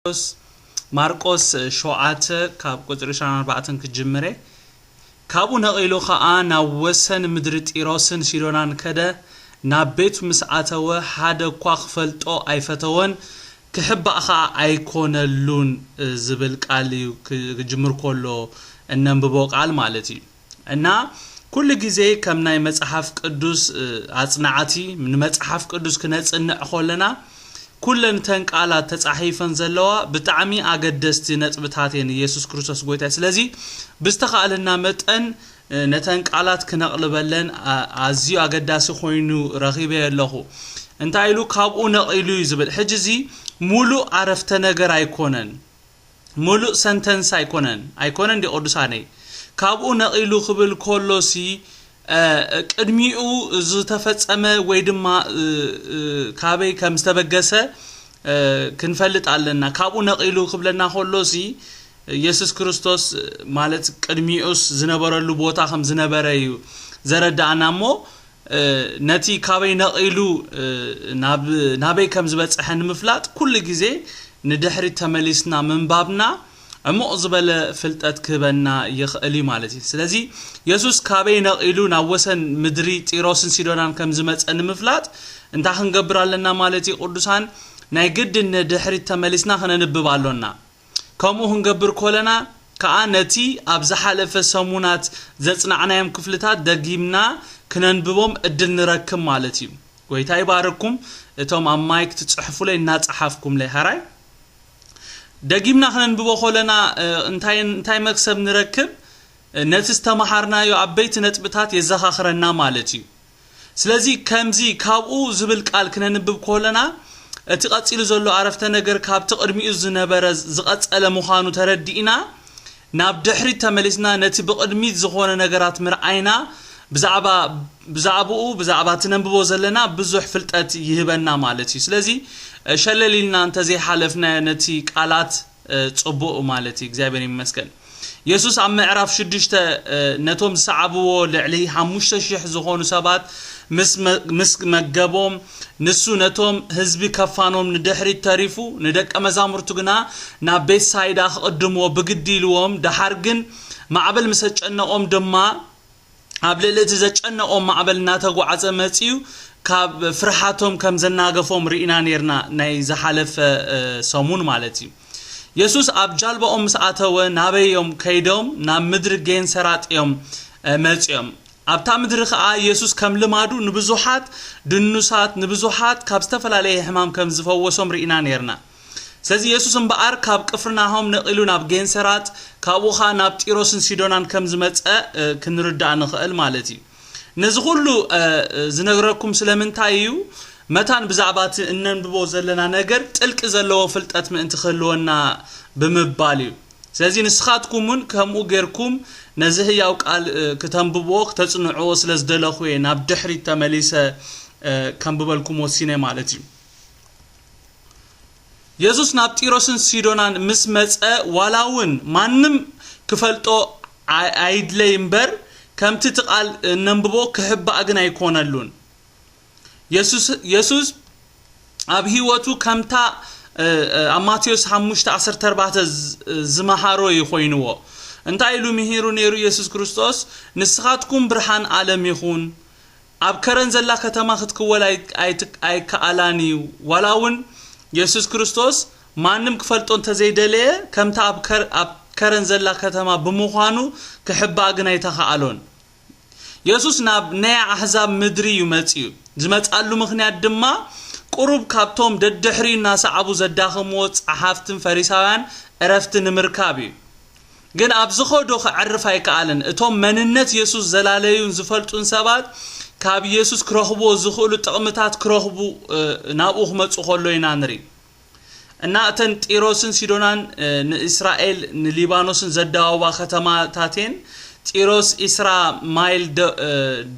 ማቴዎስ፣ ማርቆስ ሸውዓተ ካብ ቁጽሪ ዕስራን ኣርባዕተን ክጅምር እየ። ካብኡ ነቒሉ ኸኣ ናብ ወሰን ምድሪ ጢሮስን ሲዶናን ከደ፣ ናብ ቤቱ ምስ ኣተወ ሓደ እኳ ክፈልጦ ኣይፈተወን፣ ክሕባእ ኸኣ ኣይኮነሉን ዝብል ቃል እዩ ክ-፣ ክጅምር ከሎ እነንብቦ ቃል ማለት እዩ። እና ኩሉ ግዜ ከም ናይ መጽሓፍ ቅዱስ፣ እ፣ ኣጽናዕቲ ንመጽሓፍ ቅዱስ ክነጽንዕ ከለና ኩለን እተን ቃላት ተጻሒፈን ዘለዋ ብጣዕሚ ኣገደስቲ ነጥብታት እየን ኢየሱስ ክርስቶስ ጎይታ እዩ። ስለዚ ብዝተኻእለና መጠን፣ እ፣ ነተን ቃላት ክነቕልበለን ኣ-፣ ኣዝዩ ኣገዳሲ ኮይኑ ረኺበዮ ኣለኹ። እንታይ ኢሉ ካብኡ ነቒሉ እዩ ዝብል። ሕጂ እዚ ሙሉእ ኣረፍተ ነገር ኣይኮነን። ሙሉእ ሰንተንስ ኣይኮነን፣ ኣይኮነን ድዩ ቅዱሳነይ? ካብኡ ነቒሉ ክብል ከሎሲ፣ እ፣ ቅድሚኡ ዝተፈጸመ ወይ ድማ፣ እ፣ እ፣ ካበይ ከም ዝተበገሰ፣ እ፣ ክንፈልጥ ኣለና። ካብኡ ነቒሉ ክብለና ከሎሲ፣ ኢየሱስ ክርስቶስ ማለት ቅድሚኡስ ዝነበረሉ ቦታ ከም ዝነበረ እዩ ዘረዳእና እሞ፣ እ፣ ነቲ ካበይ ነቒሉ፣ እ፣ ናብ፣ ናበይ ከም ዝበጽሐ ንምፍላጥ ኩሉ ግዜ ንድሕሪት ተመሊስና ምንባብና ዕሙቕ ዝበለ ፍልጠት ክህበና ይኽእል እዩ ማለት እዩ። ስለዚ የሱስ ካበይ ነቒሉ ናብ ወሰን ምድሪ ጢሮስን ሲዶናን ከም ዝመጸ ንምፍላጥ እንታይ ክንገብር ኣለና ማለት እዩ? ቅዱሳን፣ ናይ ግድን ንድሕሪት ተመሊስና ክነንብብ ኣሎና። ከምኡ ክንገብር ከለና ከኣ ነቲ ኣብ ዝሓለፈ ሰሙናት ዘጽናዕናዮም ክፍልታት ደጊምና ክነንብቦም ዕድል ንረክብ ማለት እዩ። ጎይታ ይባርኩም። እቶም ኣብ ማይክ ትጽሕፉለይ እናጸሓፍኩምለይ፣ ሕራይ ደጊምና ክነንብቦ ከለና፣ እ፣ እንታይ፣ እንታይ መክሰብ ንረክብ? እ፣ ነቲ ዝተመሃርናዮ ዓበይቲ ነጥብታት የዘኻኽረና ማለት እዩ። ስለዚ ከምዚ ካብኡ ዝብል ቃል ክነንብብ ከለና፣ እቲ ቀጺሉ ዘሎ ኣረፍተ ነገር ካብቲ ቅድሚኡ ዝነበረ ዝቐጸለ ምዃኑ ተረዲእና፣ ናብ ድሕሪት ተመሊስና ነቲ ብቕድሚት ዝኾነ ነገራት ምርኣይና፣ ብዛዕባ፣ ብዛዕባኡ፣ ብዛዕባ እቲ ነንብቦ ዘለና ብዙሕ ፍልጠት ይህበና ማለት እዩ። ስለዚ፣ እ፣ ሸለል ኢልና እንተዘይሓለፍናዮ ነቲ ቃላት፣ እ፣ ጽቡቕ ማለት እዩ። እግዚኣብሔር ይመስገን። የሱስ ኣብ ምዕራፍ ሽዱሽተ፣ እ፣ ነቶም ዝሰዓብዎ ልዕሊ ሓሙሽተ ሽሕ ዝኾኑ ሰባት ምስ መ-፣ ምስ መገቦም፣ ንሱ ነቶም ህዝቢ ከፋኖም ንድሕሪት ተሪፉ፣ ንደቀ መዛሙርቱ ግና ናብ ቤትሳይዳ ክቕድምዎ ብግዲ ኢልዎም፣ ደሓር ግን ማዕበል ምስ ኣጨነቖም ድማ፣ ኣብ ልዕሊ እቲ ዘጨነቖም ማዕበል እናተጓዓዘ መጺኡ፣ ካብ ፍርሓቶም ከም ዘናገፎም ርኢና ኔርና፣ ናይ ዝሓለፈ፣ እ፣ ሰሙን ማለት እዩ። የሱስ ኣብ ጃልባኦም ምስ ኣተወ፣ ናበይ እዮም ከይዶም? ናብ ምድሪ ጌንሰራጥ እዮም፣ እ፣ መጺኦም። ኣብታ ምድሪ ኸኣ የሱስ ከም ልማዱ ንብዙሓት ድኑሳት፣ ንብዙሓት ካብ ዝተፈላለየ ሕማም ከም ዝፈወሶም ርኢና ኔርና። ስለዚ የሱስ እምበኣር ካብ ቅፍርናሆም ነቒሉ ናብ ጌንሰራጥ፣ ካብኡ ኸኣ ናብ ጢሮስን ሲዶናን ከም ዝመጸ፣ እ፣ ክንርዳእ ንኽእል ማለት እዩ። ነዚ ኹሉ፣ እ፣ እ፣ ዝነግረኩም ስለምንታይ እዩ? መታን ብዛዕባ እቲ እነንብቦ ዘለና ነገር ጥልቂ ዘለዎ ፍልጠት ምእንቲ ክህልወና ብምባል እዩ። ስለዚ ንስኻትኩም እውን ከምኡ ጌርኩም ነዚ ህያው ቃል፣ እ፣ ክተንብብዎ፣ ክተጽንዕዎ ስለ ዝደለኹ እየ ናብ ድሕሪት ተመሊሰ፣ እ፣ ከንብበልኩም ወሲነ ማለት እዩ። የሱስ ናብ ጢሮስን ሲዶናን ምስ መጸ፣ ዋላ እውን ማንም ክፈልጦ ኣይ-፣ ኣይድለይ እምበር፣ ከምቲ እቲ ቃል እነንብቦ ክሕባእ ግን ኣይኮነሉን። የሱስ፣ የሱስ ኣብ ህይወቱ ከምታ፣ እ፣ እ፣ ኣብ ማቴዎስ ሓሙሽተ ዓሰርተ ኣርባዕተ ዝ-፣ ዝመሃሮ እዩ ኮይንዎ። እንታይ ኢሉ ምሂሩ ነይሩ የሱስ ክርስቶስ? "ንስኻትኩም ብርሃን ዓለም ኢኹን። ኣብ ከረን ዘላ ከተማ ክትክወል ኣይ-፣ ኣይት-፣ ኣይከኣላን እዩ።" ዋላ እውን የሱስ ክርስቶስ ማንም ክፈልጦ እንተዘይደለየ፣ ከምታ ኣብ ከር-፣ ኣብ ከረን ዘላ ከተማ ብምዃኑ ክሕባእ ግን ኣይተኻእሎን። የሱስ ናብ ናይ ኣሕዛብ ምድሪ እዩ መጺኡ። ዝመጻሉ ምኽንያት ድማ ቁሩብ ካብቶም ደድሕሪ እናሰዓቡ ዘዳኸምዎ ጸሓፍትን ፈሪሳውያን ዕረፍቲ ንምርካብ እዩ። ግን ኣብ ዝኸዶ ከዕርፍ ኣይከኣለን። እቶም መንነት የሱስ ዘላለዩን ዝፈልጡን ሰባት ካብ የሱስ ክረኽብዎ ዝኽእሉ ጥቕምታት ክረኽቡ፣ እ፣ ናብኡ ክመጹ ከሎ ኢና ንርኢ። እና እተን ጢሮስን ሲዶናን፣ እ፣ ንእስራኤል ንሊባኖስን ዘዳወባ ከተማታት እየን። ጢሮስ ዒስራ ማይል ደ-፣ እ፣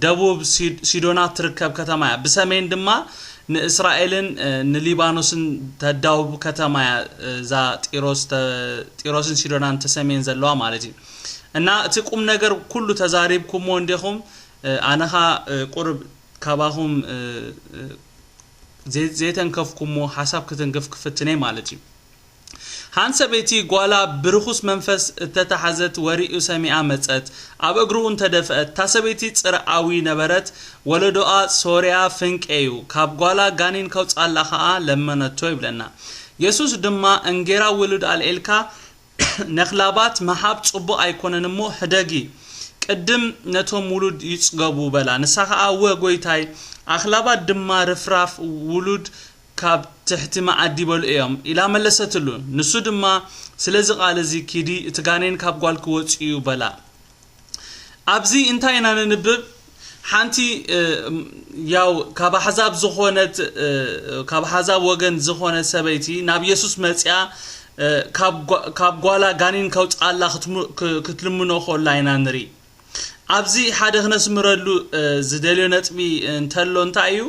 ደቡብ ሲ-፣ ሲዶና ትርከብ ከተማ እያ። ብሰሜን ድማ ንእስራኤልን፣ እ፣ ንሊባኖስን ተዳውብ ከተማ እያ፣ እዛ ጢሮስ ተ-፣ ጢሮስን ሲዶናን ተሰሜን ዘለዋ ማለት እዩ። እና እቲ ቁም ነገር ኩሉ ተዛሪብኩምዎ እንዲኹም፣ እ፣ ኣነ ኸኣ፣ እ፣ ቁሩብ ካባኹም፣ እ፣ እ፣ ዘይ-፣ ዘይተንከፍኩምዎ ሓሳብ ክትንክፍ ክፍትን እየ ማለት እዩ። ሓንቲ ሰበይቲ ጓላ ብርኹስ መንፈስ እተታሕዘት ወሬኡ ሰሚዓ መጸት፣ ኣብ እግሩ እውን ተደፍአት። እታ ሰበይቲ ጽርዓዊ ነበረት፣ ወለዶኣ ሶርያ ፍንቄ እዩ፣ ካብ ጓላ ጋኔን ከውጽኣላ ኸኣ ለመነቶ ይብለና። የሱስ ድማ፣ እንጌራ ውሉድ ኣልዒልካ ነኽላባት ምሃብ ጽቡቕ ኣይኮነን እሞ፣ ህደጊ፣ ቅድም ነቶም ውሉድ ይጽገቡ በላ። ንሳ ኸኣ፣ እወ ጐይታይ፣ ኣኽላባት ድማ ርፍራፍ ውሉድ ካብ ትሕቲ መኣዲ ይበልዑ እዮም ኢላ መለሰትሉ። ንሱ ድማ፣ ስለዚ ቃል እዚ ኪዲ፣ እቲ ጋኔን ካብ ጓልኪ ወጺኡ በላ። ኣብዚ እንታይ ኢና ነንብብ? ሓንቲ ያው ካብ ኣሕዛብ ዝኾነት፣ ካብ ኣሕዛብ ወገን ዝኾነት ሰበይቲ ናብ የሱስ መጺኣ፣ ካብ ጓላ ጋኔን ከውጽኣላ ክትልምኖ ከላ ኢና ንርኢ። ኣብዚ ሓደ ክነስምረሉ ዝደልዮ ነጥቢ እንተሎ እንታይ እዩ?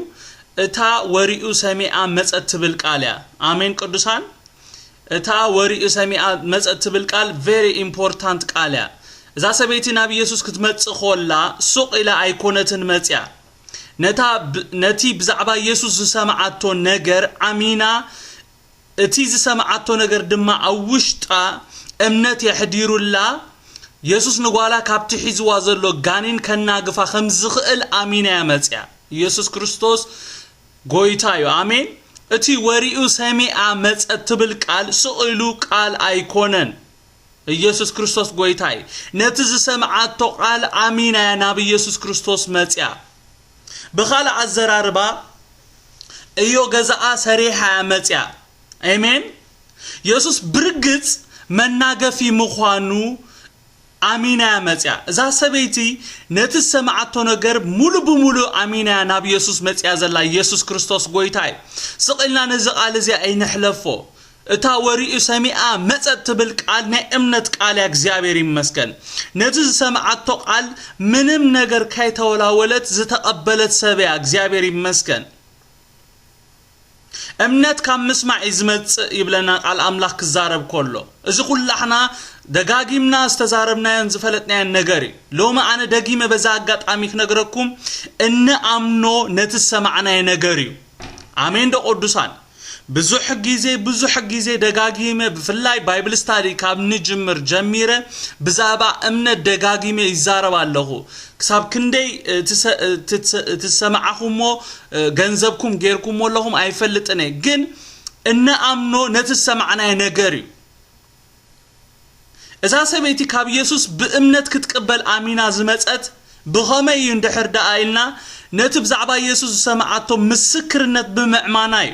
እታ ወሬኡ ሰሚዓ መጸት ትብል ቃል እያ። ኣሜን ቅዱሳን። እታ ወሬኡ ሰሚዓ መጸት ትብል ቃል very important ቃል እያ። እዛ ሰበይቲ ናብ ኢየሱስ ክትመጽእ ኮላ ሱቕ ኢላ ኣይኮነትን መጽያ። ነታ ነቲ ብዛዕባ ኢየሱስ ዝሰምዓቶ ነገር ኣሚና፣ እቲ ዝሰምዓቶ ነገር ድማ ኣብ ውሽጣ እምነት የሕዲሩላ። የሱስ ንጓላ ካብቲ ሒዝዋ ዘሎ ጋኔን ከናግፋ ከም ዝኽእል ኣሚና እያ መጽያ። ኢየሱስ ክርስቶስ ጎይታ እዩ። ኣሜን። እቲ ወሬኡ ሰሚዓ መጸት ትብል ቃል ስቕ ኢሉ ቃል ኣይኮነን። ኢየሱስ ክርስቶስ ጎይታ እዩ። ነቲ ዝሰምዓቶ ቃል ኣሚና እያ ናብ ኢየሱስ ክርስቶስ መጽያ። ብኻልእ ኣዘራርባ እዮ ገዛኣ ሰሪሓ እያ መጽያ። ኣሜን። የሱስ ብርግጽ መናገፊ ምዃኑ ኣሚና እያ መጽያ። እዛ ሰበይቲ ነቲ ዝሰምዓቶ ነገር ሙሉ ብሙሉ ኣሚና እያ ናብ የሱስ መጽያ ዘላ። የሱስ ክርስቶስ ጎይታ እዩ። ስቕ ኢልና ነዚ ቃል እዚ ኣይንሕለፎ። እታ ወሬኡ ሰሚዓ መጸት ትብል ቃል ናይ እምነት ቃል እያ። እግዚኣብሔር ይመስገን። ነቲ ዝሰምዓቶ ቃል ምንም ነገር ከይተወላወለት ዝተቐበለት ሰብ እያ። እግዚኣብሔር ይመስገን። እምነት ካብ ምስማዕ እዩ ዝመጽእ ይብለና ቃል ኣምላኽ ክዛረብ ከሎ። እዚ ኩላሕና ደጋጊምና ዝተዛረብናዮን ዝፈለጥናዮን ነገር እዩ። ሎሚ ኣነ ደጊመ በዛ ኣጋጣሚ ክነግረኩም፣ እንኣምኖ ነቲ ዝሰማዕናዮ ነገር እዩ። ኣሜን ዶ ቅዱሳን? ብዙሕ ግዜ፣ ብዙሕ ግዜ ደጋጊመ፣ ብፍላይ ባይብል ስታዲ ካብ ንጅምር ጀሚረ፣ ብዛዕባ እምነት ደጋጊመ ይዛረብ ኣለኹ። ክሳብ ክንደይ፣ እ፣ ትሰ-፣ እ፣ ትሰ-፣ እ፣ ትሰማዕኹሞ፣ እ፣ ገንዘብኩም ጌርኩሞ ኣለኹም ኣይፈልጥን እየ። ግን እንኣምኖ ነቲ ዝሰማዕናዮ ነገር እዩ። እዛ ሰበይቲ ካብ ኢየሱስ ብእምነት ክትቅበል ኣሚና ዝመጸት ብኸመይ እዩ እንድሕር ደኣ ኢልና፣ ነቲ ብዛዕባ ኢየሱስ ዝሰምዓቶ ምስክርነት ብምዕማና እዩ።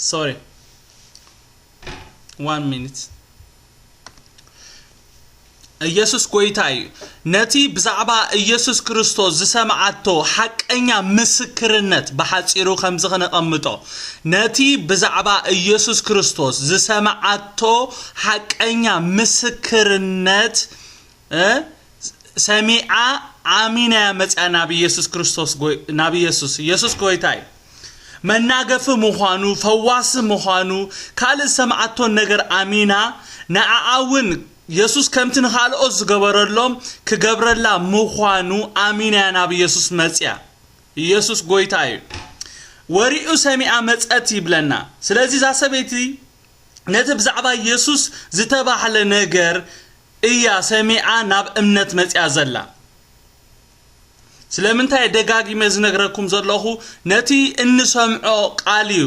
ሶሪ። One minute። ኢየሱስ ጎይታ እዩ። ነቲ ብዛዕባ ኢየሱስ ክርስቶስ ዝሰምዓቶ ሓቀኛ ምስክርነት ብሓጺሩ ከምዚ ክነቐምጦ፣ ነቲ ብዛዕባ ኢየሱስ ክርስቶስ ዝሰምዓቶ ሓቀኛ ምስክርነት፣ እ፣ ሰሚዓ ኣሚና እያ መጽያ ናብ ኢየሱስ ክርስቶስ ጎይ-፣ ናብ ኢየሱስ። ኢየሱስ ጎይታ እዩ። መናገፊ ምዃኑ፣ ፈዋሲ ምዃኑ፣ ካልእ ዝሰምዓቶን ነገር ኣሚና፣ ንዓኣ እውን የሱስ ከምቲ ንኻልኦት ዝገበረሎም ክገብረላ ምዃኑ ኣሚና እያ ናብ ኢየሱስ መጽያ። ኢየሱስ ጎይታ እዩ። ወሬኡ ሰሚዓ መጸት ይብለና። ስለዚ እዛ ሰበይቲ ነቲ ብዛዕባ ኢየሱስ ዝተባህለ ነገር እያ ሰሚዓ ናብ እምነት መጽያ ዘላ። ስለምንታይ ደጋጊመ ዝነግረኩም ዘለኹ፣ ነቲ እንሰምዖ ቃል እዩ።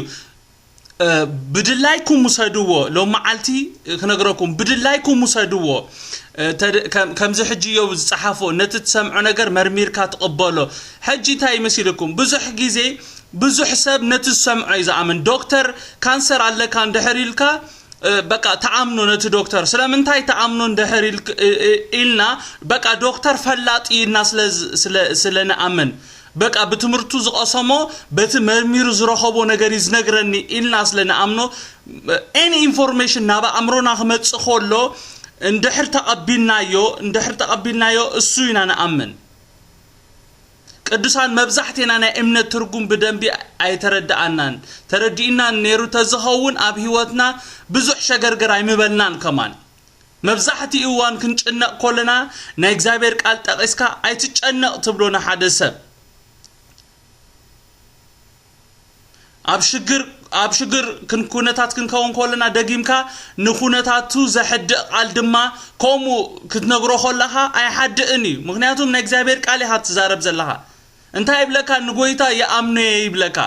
እ፣ ብድላይኩም ውሰድዎ። ሎም መዓልቲ ክነግረኩም፣ ብድላይኩም ውሰድዎ። እ፣ ተድ-፣ ከም-፣ ከምዚ ሕጂ እዮብ ዝጸሓፎ፣ ነቲ ትሰምዖ ነገር መርሚርካ ትቕበሎ። ሕጂ እንታይ ይመስልኩም? ብዙሕ ግዜ ብዙሕ ሰብ ነቲ ዝሰምዖ እዩ ዝኣምን። ዶክተር፣ ካንሰር ኣለካ እንድሕር ኢልካ፣ እ፣ በቃ ተኣምኖ ነቲ ዶክተር። ስለምንታይ ተኣምኖ እንድሕር ኢልክ-፣ እ፣ እ፣ ኢልና፣ በቃ ዶክተር ፈላጥ ኢልና ስለ ዝ-፣ ስለ፣ ስለ ንኣምን። በቃ ብትምህርቱ ዝቐሰሞ፣ በቲ መርሚሩ ዝረኸቦ ነገር እዩ ዝነግረኒ ኢልና ስለ ንኣምኖ፣ ኤኒ ኢንፎርሜሽን ናብ ኣእምሮና ክመጽእ ከሎ፣ እንድሕር ተቐቢልናዮ፣ እንድሕር ተቐቢልናዮ እሱ ኢና ንኣምን። ቅዱሳን፣ መብዛሕቴና ናይ እምነት ትርጉም ብደንቢ ኣይተረድኣናን። ተረዲእና ነይሩ ተዝኸውን ኣብ ህይወትና ብዙሕ ሸገርገር ኣይምበልናን ከማን። መብዛሕትኡ እዋን ክንጭነቕ ከለና ናይ እግዚኣብሔር ቃል ጠቒስካ ኣይትጨነቕ ትብሎ ንሓደ ሰብ። ኣብ ሽግር ኣብ ሽግር ክን ኩነታት ክንከውን ከለና፣ ደጊምካ ንኩነታቱ ዘሕድእ ቃል ድማ ከምኡ ክትነግሮ ከለኻ ኣይሓድእን እዩ። ምክንያቱም ናይ እግዚኣብሔር ቃል ኢኻ ትዛረብ ዘለኻ። እንታይ ይብለካ? ንጎይታ ይኣምኖ እየ ይብለካ።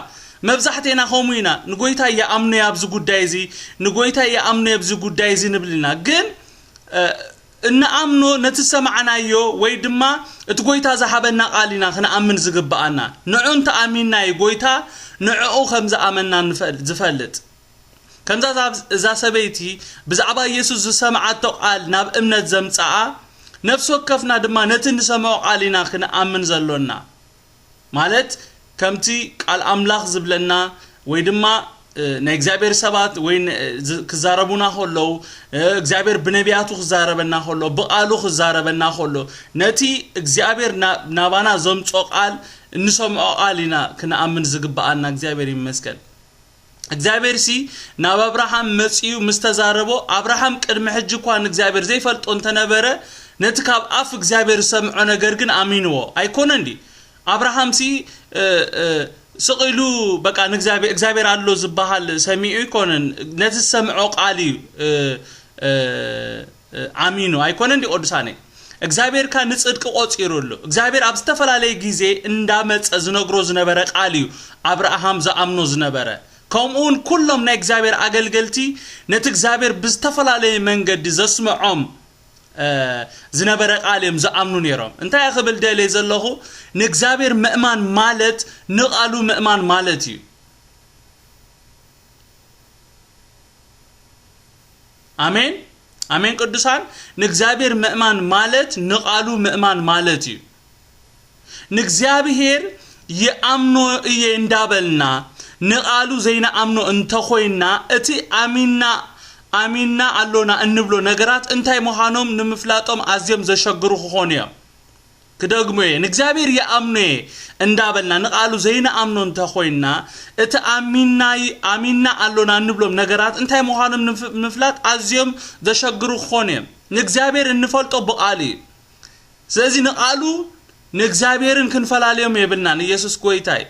መብዛሕቴና ከምኡ ኢና። ንጎይታ ይኣምኖ እየ ኣብዚ ጉዳይ እዚ፣ ንጎይታ ይኣምኖ እየ ኣብዚ ጉዳይ እዚ ንብል ኢና። ግን እንኣምኖ ነቲ ዝሰማዕናዮ ወይ ድማ እቲ ጎይታ ዝሃበና ቃል ኢና ክንኣምን ዝግብኣና። ንዑ እንተኣሚንና እዩ ጎይታ ንዕኡ ከም ዝኣመንና ዝፈልጥ። ከምዛ እዛ ሰበይቲ ብዛዕባ ኢየሱስ ዝሰምዓቶ ቃል ናብ እምነት ዘምጽኣ፣ ነፍሲ ወከፍና ድማ ነቲ እንሰምዖ ቃል ኢና ክንኣምን ዘሎና። ማለት ከምቲ ቃል ኣምላኽ ዝብለና ወይ ድማ ናይ እግዚኣብሔር ሰባት ወይ ክዛረቡና ከለዉ፣ እግዚኣብሔር ብነቢያቱ ክዛረበና ከሎ፣ ብቃሉ ክዛረበና ከሎ፣ ነቲ እግዚኣብሔር ናባና ዘምጾ ቃል እንሰምዖ ቃል ኢና ክንኣምን ዝግብኣና። እግዚኣብሔር ይመስገን። እግዚኣብሔር ሲ ናብ ኣብርሃም መጺኡ ምስ ተዛረቦ፣ ኣብርሃም ቅድሚ ሕጂ እኳ ንእግዚኣብሔር ዘይፈልጦ እንተነበረ፣ ነቲ ካብ ኣፍ እግዚኣብሔር ዝሰምዖ ነገር ግን ኣሚንዎ። ኣይኮነን ድዩ? ኣብርሃም ሲ ስቕ ኢሉ በቃ ንእግዚኣብሔር፣ እግዚኣብሔር ኣሎ ዝበሃል ሰሚዑ ኣይኮነን። ነቲ ዝሰምዖ ቃል እዩ ኣሚኑ። ኣይኮነን ድዩ ቅዱሳነይ? እግዚኣብሔር ከኣ ንጽድቂ ቆጺሩሉ። እግዚኣብሔር ኣብ ዝተፈላለየ ግዜ እንዳመጸ ዝነግሮ ዝነበረ ቃል እዩ ኣብርሃም ዝኣምኖ ዝነበረ። ከምኡውን ኩሎም ናይ እግዚኣብሔር ኣገልገልቲ ነቲ እግዚኣብሔር ብዝተፈላለየ መንገዲ ዘስምዖም ዝነበረ ቃል እዮም ዝኣምኑ ነይሮም። እንታይ እየ ክብል ደልየ ዘለኹ? ንእግዚኣብሔር ምእማን ማለት ንቓሉ ምእማን ማለት እዩ። ኣሜን ኣሜን። ቅዱሳን፣ ንእግዚኣብሔር ምእማን ማለት ንቓሉ ምእማን ማለት እዩ። ንእግዚኣብሔር ይኣምኖ እየ እንዳበልና ንቓሉ ዘይንኣምኖ እንተኾይንና፣ እቲ ኣሚንና ኣሚንና ኣሎና እንብሎ ነገራት እንታይ ምዃኖም ንምፍላጦም ኣዝዮም ዘሸግሩ ክኾኑ እዮም። ክደግሞ እየ፣ ንእግዚኣብሔር ይኣምኖ እየ እንዳበልና ንቓሉ ዘይንኣምኖ እንተኾይንና፣ እቲ ኣሚንና ኣሚንና ኣሎና እንብሎም ነገራት እንታይ ምዃኖም ንምፍላጥ ኣዝዮም ዘሸግሩ ክኾኑ እዮም። ንእግዚኣብሔር እንፈልጦ ብቓሉ እዩ። ስለዚ ንቓሉ ንእግዚኣብሔርን ክንፈላልዮም የብልናን። ኢየሱስ ጎይታ እዩ።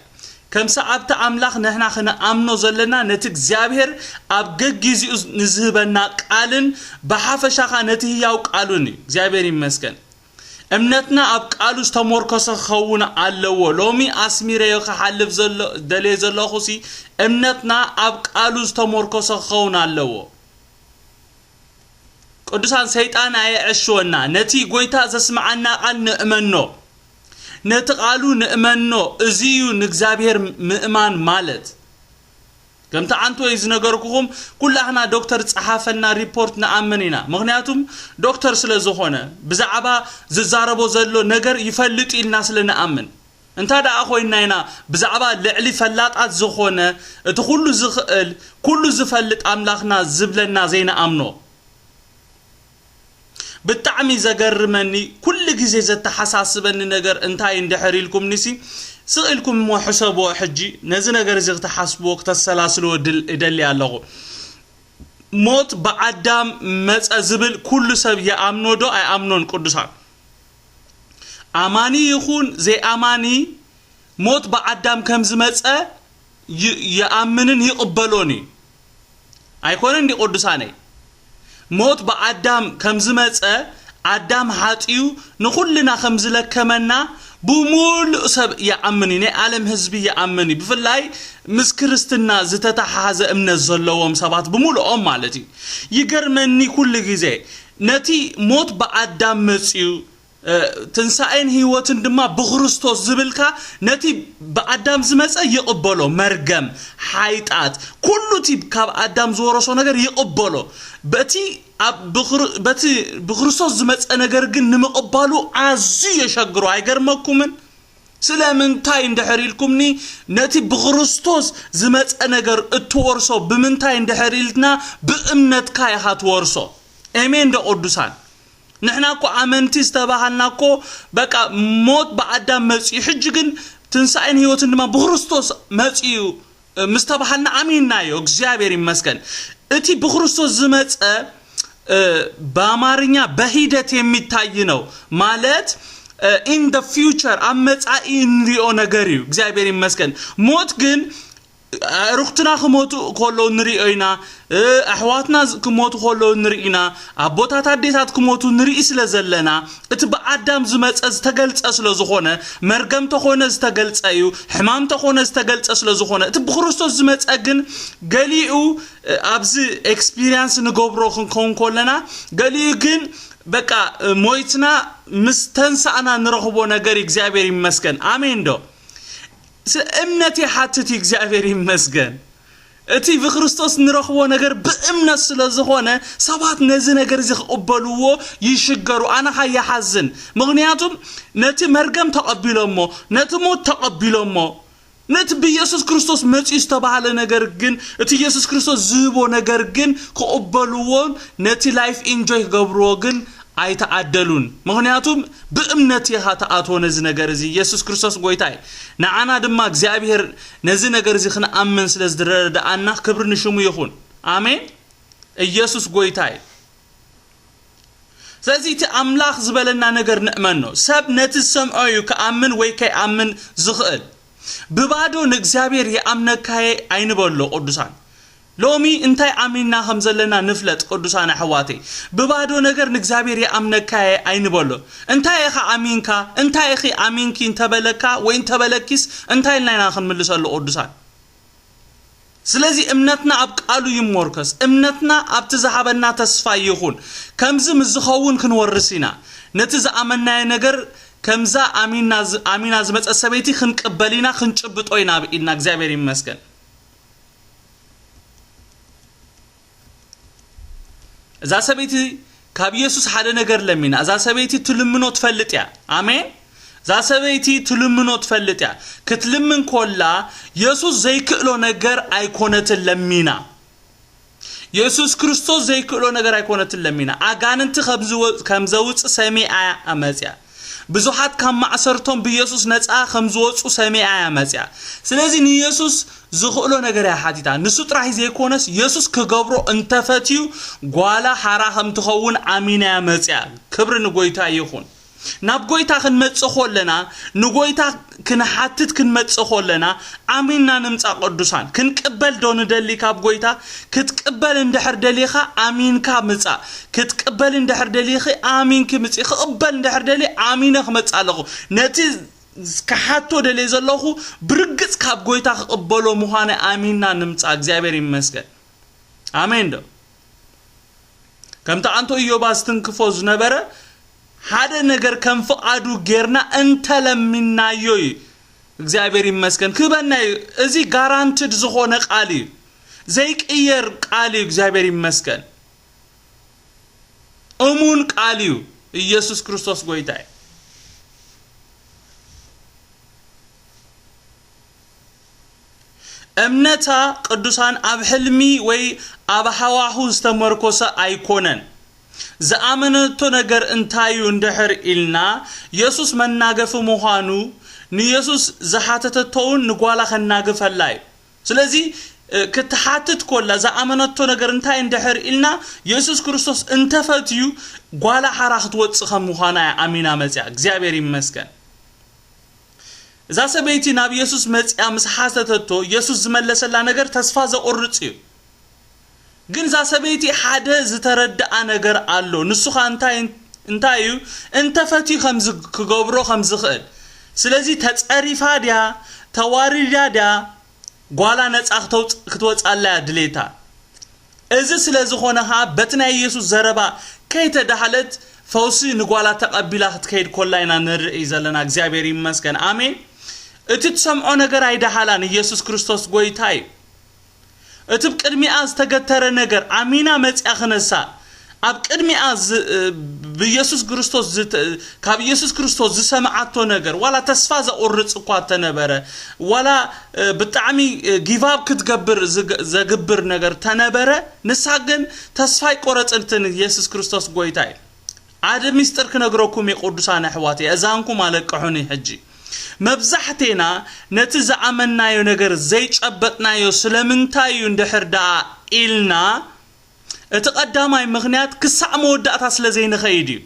ከም ሰዓብቲ ኣምላኽ ንሕና ክንኣምኖ ዘለና ነቲ እግዚኣብሔር ኣብ ገጊዚኡ ንዝህበና ቃልን ብሓፈሻኻ ነቲ ህያው ቃሉን እዩ። እግዚኣብሔር ይመስገን። እምነትና ኣብ ቃሉ ዝተሞርከሰ ክኸውን ኣለዎ። ሎሚ ኣስሚረዮ ክሓልፍ ዘሎ ደልየ ዘለኹሲ እምነትና ኣብ ቃሉ ዝተሞርከሰ ክኸውን ኣለዎ። ቅዱሳን፣ ሰይጣን ኣየዕሽወና። ነቲ ጎይታ ዘስምዓና ቃል ንእመኖ፣ ነቲ ቃሉ ንእመኖ። እዚ እዩ ንእግዚኣብሔር ምእማን ማለት። ከምቲ ዓንቶ እዩ ዝነገርኩኹም፣ ኩላህና ዶክተር ጸሓፈልና ሪፖርት ንኣምን ኢና። ምኽንያቱም ዶክተር ስለ ዝኾነ ብዛዕባ ዝዛረቦ ዘሎ ነገር ይፈልጥ ኢልና ስለ ንኣምን። እንታ ደኣ ኮይንና ኢና ብዛዕባ ልዕሊ ፈላጣት ዝኾነ እቲ ኩሉ ዝኽእል ኩሉ ዝፈልጥ ኣምላኽና ዝብለና ዘይንኣምኖ። ብጣዕሚ ዘገርመኒ ኩሉ ግዜ ዘተሓሳስበኒ ነገር እንታይ እንድሕር ኢልኩምኒሲ ስቕ ኢልኩም እሞ ሕሰብዎ። ሕጂ ነዚ ነገር እዚ ክተሓስብዎ ክተሰላስልዎ ድል- እደሊ ኣለኹ። ሞት ብኣዳም መጸ ዝብል ኩሉ ሰብ ይኣምኖ ዶ ኣይኣምኖን? ቅዱሳን፣ ኣማኒ ይኹን ዘይኣማኒ ሞት ብኣዳም ከም ዝመጸ ይ- ይኣምንን ይቕበሎን እዩ። ኣይኮነን እንዲ ቅዱሳነይ? ሞት ብኣዳም ከም ዝመጸ፣ ኣዳም ሓጢኡ ንኹልና ከም ዝለከመና ብሙሉእ ሰብ ይኣምን እዩ። ናይ ዓለም ህዝቢ ይኣምን እዩ። ብፍላይ ምስ ክርስትና ዝተተሓሓዘ እምነት ዘለዎም ሰባት ብሙሉኦም ማለት እዩ። ይገርመኒ ኩሉ ግዜ ነቲ ሞት ብኣዳም መጽዩ፣ እ፣ ትንሳኤን ህይወትን ድማ ብክርስቶስ ዝብልካ ነቲ ብኣዳም ዝመጸ ይቕበሎ። መርገም፣ ሓይጣት፣ ኩሉ እቲ ካብ ኣዳም ዝወረሶ ነገር ይቕበሎ። በቲ ኣብ ብክር- በቲ ብክርስቶስ ዝመጸ ነገር ግን ንምቕባሉ ኣዝዩ የሸግሮ። ኣይገርመኩምን? ስለምንታይ እንድሕር ኢልኩምኒ፣ ነቲ ብክርስቶስ ዝመጸ ነገር እትወርሶ ብምንታይ እንድሕር ኢልና፣ ብእምነትካ ኢኻ ትወርሶ። ኤሜን ዶ ቅዱሳን? ንሕና እኮ ኣመንቲ ዝተባሃልና እኮ በቃ ሞት ብኣዳም መጽዩ፣ ሕጂ ግን ትንሳኤን ህይወትን ድማ ብክርስቶስ መጽዩ ምስ ተባሃልና ኣሚንናዮ። እግዚኣብሔር ይመስገን። እቲ ብክርስቶስ ዝመጸ እ፣ በአማርኛ በሂደት የሚታይ ነው ማለት እ፣ in the future ኣብ መጻኢ እንሪኦ ነገር እዩ። እግዚኣብሔር ይመስገን። ሞት ግን ኣዕሩኽትና ክሞቱ ከለዉ ንሪኦ ኢና። ኣሕዋትና ክሞቱ ከለዉ ንርኢ ኢና። ኣቦታት ኣዴታት ክሞቱ ንርኢ ስለ ዘለና፣ እቲ ብኣዳም ዝመጸ ዝተገልጸ ስለ ዝኾነ፣ መርገም ተኾነ ዝተገልጸ እዩ። ሕማም ተኾነ ዝተገልጸ ስለ ዝኾነ፣ እቲ ብክርስቶስ ዝመጸ ግን ገሊኡ ኣብዚ ኤክስፒሪንስ ንገብሮ ክንከውን ከለና፣ ገሊኡ ግን በቃ ሞይትና ምስ ተንሳእና ንረኽቦ ነገር እዩ። እግዚኣብሔር ይመስገን። ኣሜን ዶ? እምነት ይሓትት እዩ። እግዚኣብሔር ይመስገን። እቲ ብክርስቶስ ንረኽቦ ነገር ብእምነት ስለ ዝኾነ፣ ሰባት ነዚ ነገር እዚ ክቕበልዎ ይሽገሩ። ኣነ ኸኣ ይሓዝን። ምኽንያቱም ነቲ መርገም ተቐቢሎሞ፣ ነቲ ሞት ተቐቢሎሞ፣ ነቲ ብኢየሱስ ክርስቶስ መጺኡ ዝተባህለ ነገር ግን፣ እቲ ኢየሱስ ክርስቶስ ዝህቦ ነገር ግን ክቕበልዎን ነቲ ላይፍ ኢንጆይ ክገብርዎ ግን ኣይተዓደሉን። ምኽንያቱም ብእምነት ኢኻ ትኣትዎ ነዚ ነገር እዚ። ኢየሱስ ክርስቶስ ጎይታ እዩ። ንዓና ድማ እግዚኣብሔር ነዚ ነገር እዚ ክንኣምን ስለ ዝረዳኣና ክብሪ ንሽሙ ይኹን። ኣሜን። ኢየሱስ ጎይታ እዩ። ስለዚ እቲ ኣምላኽ ዝበለና ነገር ንእመኖ። ሰብ ነቲ ዝሰምዖ እዩ ክኣምን ወይ ከይኣምን ዝኽእል። ብባዶ ንእግዚኣብሔር ይኣምነካየ ኣይንበሎ ቅዱሳን። ሎሚ እንታይ ኣሚንና ከም ዘለና ንፍለጥ ቅዱሳን ኣሕዋተይ። ብባዶ ነገር ንእግዚኣብሔር ይኣምነካየ ኣይንበሎ። እንታይ ኢኻ ኣሚንካ፣ እንታይ ኢኺ ኣሚንኪ እንተበለካ ወይ እንተበለኪስ እንታይ ኢልና ኢና ክንምልሰሉ ቅዱሳን? ስለዚ እምነትና ኣብ ቃሉ ይሞርከስ። እምነትና ኣብቲ ዝሃበና ተስፋ ይኹን። ከምዚ ምስ ዝኸውን ክንወርስ ኢና። ነቲ ዝኣመናዮ ነገር ከምዛ ኣሚና ዝ-፣ ኣሚና ዝመጸ ሰበይቲ ክንቅበል ኢና፣ ክንጭብጦ ኢና ኣብ ኢድና። እግዚኣብሔር ይመስገን። እዛ ሰበይቲ ካብ ኢየሱስ ሓደ ነገር ለሚና። እዛ ሰበይቲ ትልምኖ ትፈልጥ እያ። ኣሜን። እዛ ሰበይቲ ትልምኖ ትፈልጥ እያ። ክትልምን ኮላ የሱስ ዘይክእሎ ነገር ኣይኮነትን ለሚና። የሱስ ክርስቶስ ዘይክእሎ ነገር ኣይኮነትን ለሚና። ኣጋንንቲ ከም ዝወ-፣ ከም ዘውጽእ ሰሚዓ እያ መጽያ። ብዙሓት ካብ ማእሰርቶም ብኢየሱስ ነጻ ከም ዝወጹ ሰሚዓ እያ መጽያ። ስለዚ ንኢየሱስ ዝኽእሎ ነገር እያ ሓቲታ። ንሱ ጥራይ ዘይኮነስ የሱስ ክገብሮ እንተፈትዩ ጓላ ሓራ ከም ትኸውን ኣሚና እያ መጽያ። ክብሪ ንጎይታ ይኹን። ናብ ጎይታ ክንመጽእ ኮለና፣ ንጎይታ ክንሓትት ክንመጽእ ኮለና፣ ኣሚንና ንምጻእ ቅዱሳን። ክንቅበል ዶ ንደሊ ካብ ጎይታ? ክትቅበል እንድሕር ደሊኻ ኣሚንካ ምጻእ። ክትቅበል እንድሕር ደሊኺ ኣሚንኪ ምጺ። ክቕበል እንድሕር ደሊ ኣሚነ ክመጽእ ኣለኹ። ነቲ ክሓቶ ደልየ ዘለኹ ብርግጽ ካብ ጎይታ ክቕበሎ ምዃነ ኣሚንና ንምጻእ። እግዚኣብሔር ይመስገን። ኣሜን ዶ? ከምቲ ኣንቶ ኢዮባ ዝትንክፎ ዝነበረ ሓደ ነገር ከም ፍቓዱ ጌርና እንተለሚናዮ እዩ። እግዚኣብሔር ይመስገን። ክህበና እዩ። እዚ ጋራንትድ ዝኾነ ቃል እዩ። ዘይቅየር ቃል እዩ። እግዚኣብሔር ይመስገን። እሙን ቃል እዩ። ኢየሱስ ክርስቶስ ጎይታ እዩ። እምነታ ቅዱሳን ኣብ ሕልሚ ወይ ኣብ ሃዋሁ ዝተመርኮሰ ኣይኮነን። ዝኣመነቶ ነገር እንታይ እዩ እንድሕር ኢልና፣ የሱስ መናገፊ ምዃኑ፣ ንየሱስ ዝሓተተቶውን ንጓላ ከናግፈላ እዩ። ስለዚ፣ እ፣ ክትሓትት ኮላ ዝኣመነቶ ነገር እንታይ እንድሕር ኢልና፣ የሱስ ክርስቶስ እንተፈትዩ፣ ጓላ ሓራ ክትወጽእ ከም ምዃና እያ ኣሚና መጽያ። እግዚኣብሔር ይመስገን። እዛ ሰበይቲ ናብ የሱስ መጽያ ምስ ሓተተቶ፣ የሱስ ዝመለሰላ ነገር ተስፋ ዘቑርጽ እዩ። ግን እዛ ሰበይቲ ሓደ ዝተረድኣ ነገር ኣሎ። ንሱ ኸኣ እንታይ፣ እንታይ እዩ? እንተፈትዩ ከም ዝ-፣ ክገብሮ ከም ዝኽእል። ስለዚ ተጸሪፋ ድያ? ተዋሪዳ ድያ? ጓላ ነጻ ክተውጽ-፣ ክትወጽኣላ እያ ድሌታ። እዚ ስለ ዝኾነ ኸኣ በቲ ናይ የሱስ ዘረባ ከይተዳህለት ፈውሲ ንጓላ ተቐቢላ ክትከይድ ኮላ ኢና ንርኢ ዘለና። እግዚኣብሔር ይመስገን። ኣሜን። እቲ ትሰምዖ ነገር ኣይደሃላን። ኢየሱስ ክርስቶስ ጎይታ እዩ። እቲ ብቅድሚኣ ዝተገተረ ነገር ኣሚና መጽያ ክነሳ፣ ኣብ ቅድሚኣ ዝ-፣ ብኢየሱስ ክርስቶስ ዝተ-፣ ካብ ኢየሱስ ክርስቶስ ዝሰምዓቶ ነገር፣ ዋላ ተስፋ ዘቑርጽ እኳ ተነበረ፣ ዋላ፣ እ፣ ብጣዕሚ፣ እ፣ ጊቭ ኣፕ ክትገብር ዝገ-፣ ዘግብር ነገር ተነበረ፣ ንሳ ግን ተስፋ ኣይቆረጽትን። ኢየሱስ ክርስቶስ ጎይታ እዩ። ሓደ ሚስጥር ክነግረኩም እየ ቅዱሳን ኣሕዋተይ፣ እዛንኩም ኣለቅሑኒ ሕጂ። መብዛሕቴና ነቲ ዝኣመናዮ ነገር ዘይጨበጥናዮ ስለምንታይ እዩ እንድሕር ደኣ ኢልና፣ እቲ ቀዳማይ ምኽንያት ክሳዕ መወዳእታ ስለ ዘይንኸይድ እዩ።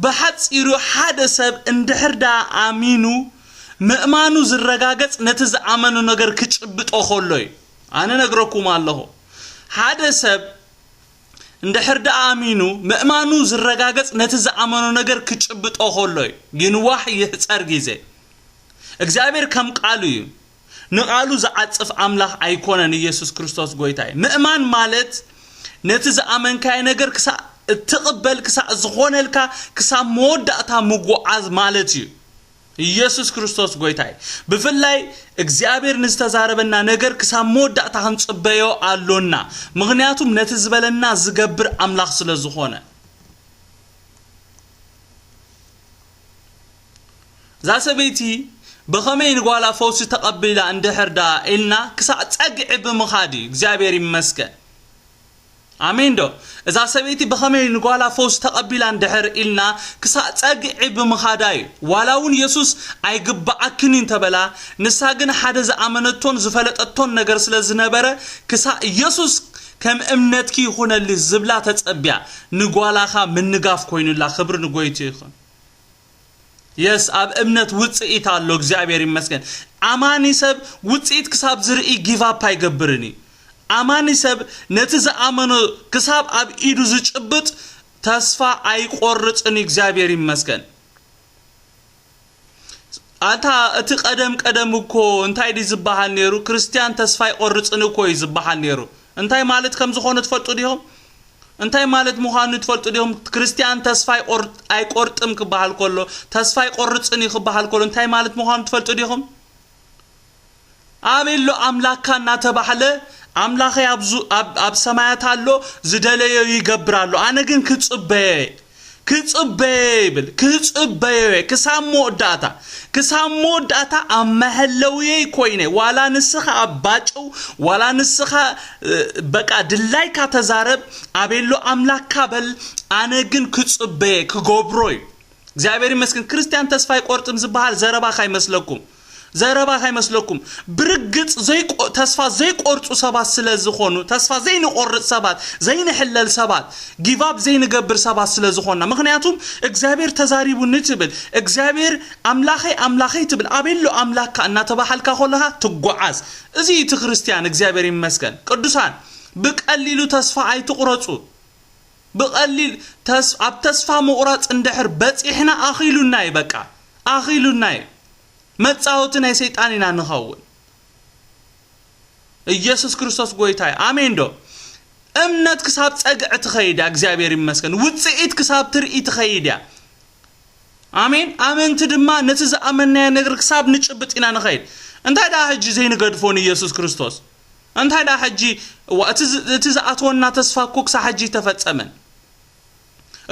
ብሓጺሩ ሓደ ሰብ እንድሕር ደኣ ኣሚኑ ምእማኑ ዝረጋገጽ ነቲ ዝኣመኖ ነገር ክጭብጦ ከሎ እዩ። ኣነ ነግረኩም ኣለኹ፣ ሓደ ሰብ እንድሕር ደኣ ኣሚኑ፣ ምእማኑ ዝረጋገጽ ነቲ ዝኣመኖ ነገር ክጭብጦ ከሎ እዩ። ይንዋሕ ይሕጸር ግዜ። እግዚኣብሔር ከም ቃሉ እዩ። ንቓሉ ዝዓጽፍ ኣምላኽ ኣይኮነን። ኢየሱስ ክርስቶስ ጎይታ እዩ። ምእማን ማለት ነቲ ዝኣመንካዮ ነገር ክሳእ እትቕበል፣ ክሳእ ዝኾነልካ፣ ክሳብ መወዳእታ ምጉዓዝ ማለት እዩ። ኢየሱስ ክርስቶስ ጎይታ እዩ። ብፍላይ እግዚኣብሔር ንዝተዛረበና ነገር ክሳብ መወዳእታ ክንጽበዮ ኣሎና። ምኽንያቱም ነቲ ዝበለና ዝገብር ኣምላኽ ስለ ዝኾነ። እዛ ሰበይቲ ብኸመይ ንጓላ ፈውሲ ተቐቢላ እንድሕር ደኣ ኢልና ክሳዕ ጸግዒ ብምኻድ እዩ። እግዚኣብሔር ይመስገን። ኣሜን ዶ? እዛ ሰበይቲ ብኸመይ ንጓላ ፈውሲ ተቐቢላ እንድሕር ኢልና ክሳዕ ጸግዒ ብምኻዳ እዩ። ዋላ እውን የሱስ ኣይግብኣክን እዩ እንተበላ፣ ንሳ ግን ሓደ ዝኣመነቶን ዝፈለጠቶን ነገር ስለ ዝነበረ፣ ክሳዕ የሱስ ከም እምነትኪ ይኹነልሽ ዝብላ ተጸብያ፣ ንጓላኻ ምንጋፍ ኮይኑላ። ክብሪ ንጎይቱ ይኹን። የስ ኣብ እምነት ውጽኢት ኣሎ። እግዚኣብሔር ይመስገን። ኣማኒ ሰብ ውጽኢት ክሳብ ዝርኢ ጊቭ ኣፕ ኣይገብርን እዩ። ኣማኒ ሰብ ነቲ ዝኣመኖ ክሳብ ኣብ ኢዱ ዝጭብጥ ተስፋ ኣይቆርጽን እዩ። እግዚኣብሔር ይመስገን። ኣታ እቲ ቀደም ቀደም እኮ እንታይ ድዩ ዝበሃል ነይሩ? ክርስትያን ተስፋ ኣይቆርጽን እኮ እዩ ዝበሃል ነይሩ። እንታይ ማለት ከም ዝኾነ ትፈልጡ ዲኹም? እንታይ ማለት ምዃኑ ትፈልጡ ዲኹም? ክርስትያን ተስፋ ኣይቆር-፣ ኣይቆርጥም ክበሃል ከሎ፣ ተስፋ ኣይቆርጽን እዩ ክበሃል ከሎ እንታይ ማለት ምዃኑ ትፈልጡ ዲኹም? ኣቤሎ ኣምላካ እናተባህለ፣ ኣምላኸይ ኣብ ዙ-፣ ኣብ፣ ኣብ ሰማያት ኣሎ፣ ዝደለዮ ይገብር ኣሎ፣ ኣነ ግን ክጽበየ፣ ክጽበየ ይብል፣ ክጽበየ ክሳብ መወዳእታ፣ ክሳብ መወዳእታ ኣብ መሐለውየይ ኮይነ፣ ዋላ ንስኻ ኣብ ባጭው፣ ዋላ ንስኻ፣ እ፣ በቃ ድላይካ ተዛረብ፣ ኣቤሎ ኣምላካ በል፣ ኣነ ግን ክጽበየ፣ ክገብሮ እዩ። እግዚኣብሔር ይመስገን። ክርስትያን ተስፋ ኣይቆርጥም ዝበሃል ዘረባ ካይመስለኩም፣ ዘረባ ካይመስለኩም። ብርግጽ ዘይቆ-፣ ተስፋ ዘይቆርጹ ሰባት ስለ ዝኾኑ፣ ተስፋ ዘይንቆርጽ ሰባት፣ ዘይንሕለል ሰባት፣ ጊቭ ኣፕ ዘይንገብር ሰባት ስለ ዝኾንና። ምኽንያቱም እግዚኣብሔር ተዛሪቡኒ ትብል፣ እግዚኣብሔር ኣምላኸይ፣ ኣምላኸይ ትብል፣ ኣቤሎ ኣምላካ እናተባሃልካ ከለኻ ትጓዓዝ። እዚ እዩ እቲ ክርስትያን። እግዚኣብሔር ይመስገን። ቅዱሳን፣ ብቀሊሉ ተስፋ ኣይትቁረጹ። ብቐሊል ተስ-፣ ኣብ ተስፋ ምቑራጽ እንድሕር በጺሕና ኣኺሉና እዩ፣ በቃ ኣኺሉና እዩ። መጻወቲ ናይ ሰይጣን ኢና ንኸውን። ኢየሱስ ክርስቶስ ጎይታ እዩ። ኣሜን ዶ? እምነት ክሳብ ጸግዒ ትኸይድ እያ፣ እግዚኣብሔር ይመስገን። ውጽኢት ክሳብ ትርኢ ትኸይድ እያ። ኣሜን። ኣመንቲ ድማ ነቲ ዝኣመንናዮ ነገር ክሳብ ንጭብጥ ኢና ንኸይድ። እንታይ ደኣ ሕጂ ዘይንገድፎ ንኢየሱስ ክርስቶስ? እንታይ ደኣ ሕጂ፣ እዋ፣ እቲ ዝ-፣ እቲ ዝኣትወና ተስፋ እኮ ክሳብ ሕጂ ኣይተፈጸመን።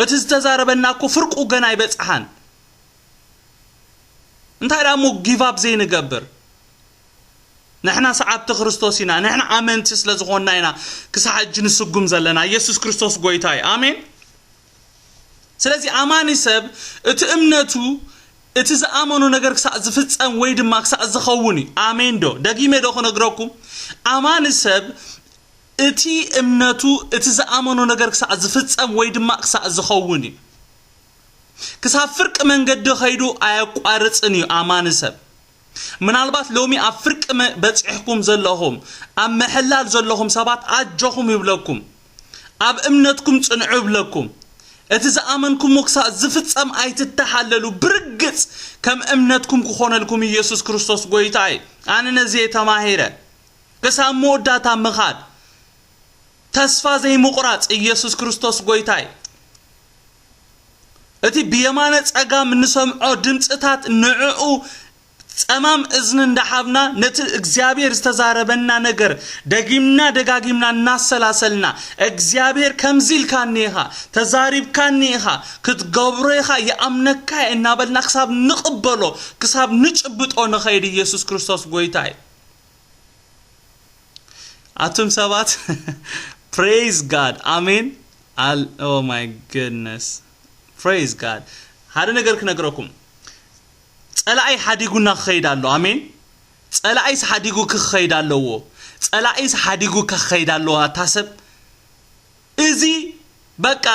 እቲ ዝተዛረበና እኮ ፍርቁ ገና ኣይበጽሓን። እንታይ ደኣ እሞ ጊቭ ኣፕ ዘይንገብር? ንሕና ሰዓብቲ ክርስቶስ ኢና። ንሕና ኣመንቲ ስለ ዝኾንና ኢና ክሳዕ ሕጂ ንስጉም ዘለና። ኢየሱስ ክርስቶስ ጎይታ እዩ። ኣሜን። ስለዚ ኣማኒ ሰብ እቲ እምነቱ፣ እቲ ዝኣመኖ ነገር ክሳዕ ዝፍጸም ወይ ድማ ክሳዕ ዝኸውን እዩ። ኣሜን ዶ? ደጊመ ዶ ክነግረኩም? ኣማኒ ሰብ እቲ እምነቱ፣ እቲ ዝኣመኖ ነገር ክሳዕ ዝፍጸም ወይ ድማ ክሳዕ ዝኸውን እዩ። ክሳብ ፍርቂ መንገዲ ኸይዱ ኣየቋርጽን እዩ ኣማኒ ሰብ። ምናልባት ሎሚ ኣብ ፍርቂ መ-፣ በጺሕኩም ዘለኹም፣ ኣብ ምሕላል ዘለኹም ሰባት ኣጆኹም ይብለኩም፣ ኣብ እምነትኩም ጽንዑ ይብለኩም። እቲ ዝኣመንኩሞ ክሳብ ዝፍጸም ኣይትተሓለሉ። ብርግጽ ከም እምነትኩም ክኾነልኩም ኢየሱስ ክርስቶስ ጎይታ እዩ። ኣነ ነዚ እየ ተማሂረ። ክሳብ መወዳእታ ምኻድ፣ ተስፋ ዘይምቑራጽ። ኢየሱስ ክርስቶስ ጎይታ እዩ። እቲ ብየማነ ጸጋም እንሰምዖ ድምጽታት ንዕኡ ጸማም እዝኒ እንዳሃብና ነቲ እግዚኣብሔር ዝተዛረበና ነገር ደጊምና ደጋጊምና እናሰላሰልና፣ እግዚኣብሔር ከምዚ ኢልካኒ ኢኻ፣ ተዛሪብካኒ ኢኻ፣ ክትገብሮ ኢኻ፣ ይኣምነካ እየ እናበልና ክሳብ ንቕበሎ፣ ክሳብ ንጭብጦ ንኸይድ። ኢየሱስ ክርስቶስ ጎይታ እዩ። ኣቱም ሰባት፣ praise God፣ ኣሜን። ኣል-፣ oh my goodness፣ praise God። ሓደ ነገር ክነግረኩም፣ ጸላኢ ሓዲጉና ክኸይድ ኣሎ። ኣሜን። ጸላኢስ ሓዲጉ ክኸይድ ኣለዎ። ጸላኢስ ሓዲጉ ክኸይድ ኣለዎ። ኣታ ሰብ፣ እዚ በቃ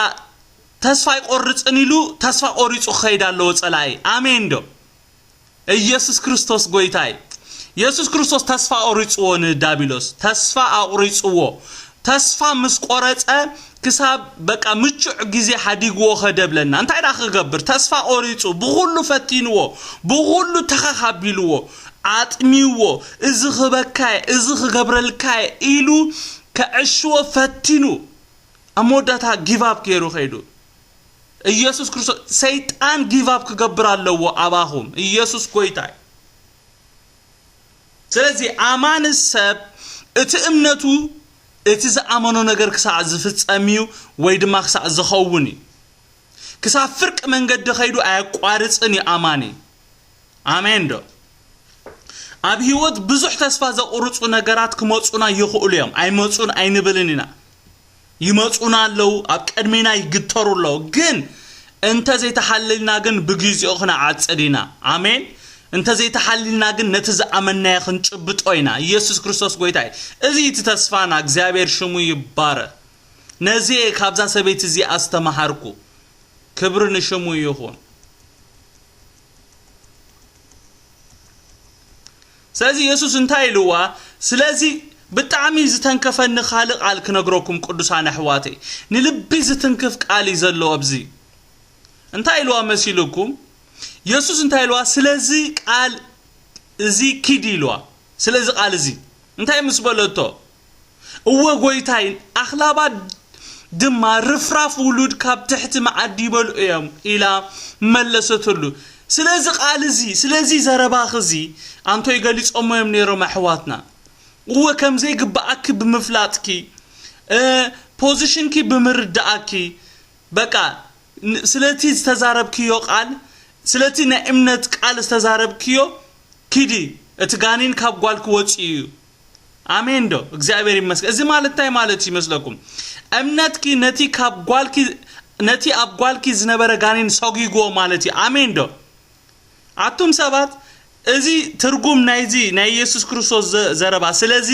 ተስፋ ኣይቆርጽን ኢሉ ተስፋ ቆሪጹ ክኸይድ ኣለዎ ጸላኢ። ኣሜን ዶ? ኢየሱስ ክርስቶስ ጎይታይ። ኢየሱስ ክርስቶስ ተስፋ ቆሪጽዎ ንዳቢሎስ። ተስፋ ኣቑሪጽዎ። ተስፋ ምስ ቆረጸ ክሳብ በቃ ምቹዕ ግዜ ሓዲግዎ ከደ ብለና። እንታይ ደኣ ክገብር? ተስፋ ቆሪጹ። ብኹሉ ፈቲንዎ። ብኹሉ ተኸኻቢልዎ። ኣጥሚዎ። እዚ ክበካየ፣ እዚ ክገብረልካየ ኢሉ ከዕሽዎ ፈቲኑ። ኣብ መወዳእታ ጊቭ ኣፕ ገይሩ ከይዱ። ኢየሱስ ክርስቶስ፣ ሰይጣን ጊቭ ኣፕ ክገብር ኣለዎ ኣባኹም። ኢየሱስ ጎይታይ። ስለዚ ኣማኒ ሰብ እቲ እምነቱ እቲ ዝኣመኖ ነገር ክሳዕ ዝፍጸም እዩ ወይ ድማ ክሳዕ ዝኸውን እዩ። ክሳብ ፍርቂ መንገዲ ከይዱ ኣየቋርጽን እዩ ኣማኒ። ኣሜን ዶ? ኣብ ህይወት ብዙሕ ተስፋ ዘቑርጹ ነገራት ክመጹና ይኽእሉ እዮም። ኣይመጹን ኣይንብልን ኢና። ይመጹና ኣለዉ፣ ኣብ ቅድሜና ይግተሩ ኣለዉ። ግን እንተ ዘይተሓሊልና ግን ብግዜኡ ክነዓጽድ ኢና። ኣሜን። እንተ ዘይተሓሊልና ግን ነቲ ዝኣመናዮ ክንጭብጦ ኢና። ኢየሱስ ክርስቶስ ጎይታ እዩ። እዚ እቲ ተስፋና። እግዚኣብሔር ሽሙ ይባረክ። ነዚ እየ ካብዛ ሰበይቲ እዚኣ ዝተማሃርኩ። ክብሪ ንሽሙ ይኹን። ስለዚ የሱስ እንታይ ኢልዋ? ስለዚ ብጣዕሚ ዝተንከፈኒ ካልእ ቃል ክነግረኩም ቅዱሳን ኣሕዋተይ። ንልቢ ዝትንክፍ ቃል እዩ ዘሎ ኣብዚ። እንታይ ኢልዋ መሲልኩም? የሱስ እንታይ ኢልዋ? ስለዚ ቃል እዚ ኪድ ኢልዋ። ስለዚ ቃል እዚ እንታይ ምስ በለቶ? እወ ጎይታይ፣ ኣኽላባት ድማ ርፍራፍ ውሉድ ካብ ትሕቲ መዓዲ ይበልዑ እዮም ኢላ መለሰትሉ። ስለዚ ቃል እዚ፣ ስለዚ ዘረባኺ እዚ ኣንቶይ ገሊጾሞ እዮም ነይሮም ኣሕዋትና። እወ ከም ዘይግብኣኪ ብምፍላጥኪ፣ እ፣ ፖዚሽንኪ ብምርዳኣኪ፣ በቃ ን-፣ ስለቲ ዝተዛረብክዮ ቃል፣ ስለቲ ናይ እምነት ቃል ዝተዛረብክዮ ኪዲ፣ እቲ ጋኔን ካብ ጓልኪ ወፂኡ እዩ። ኣሜን ዶ? እግዚኣብሔር ይመስገን። እዚ ማለት እንታይ ማለት ይመስለኩም? እምነትኪ ነቲ ካብ ጓልኪ፣ ነቲ ኣብ ጓልኪ ዝነበረ ጋኔን ሰጒግዎ ማለት እዩ። ኣሜን ዶ? ኣቱም ሰባት፣ እዚ ትርጉም ናይዚ ናይ ኢየሱስ ክርስቶስ ዘ-፣ ዘረባ። ስለዚ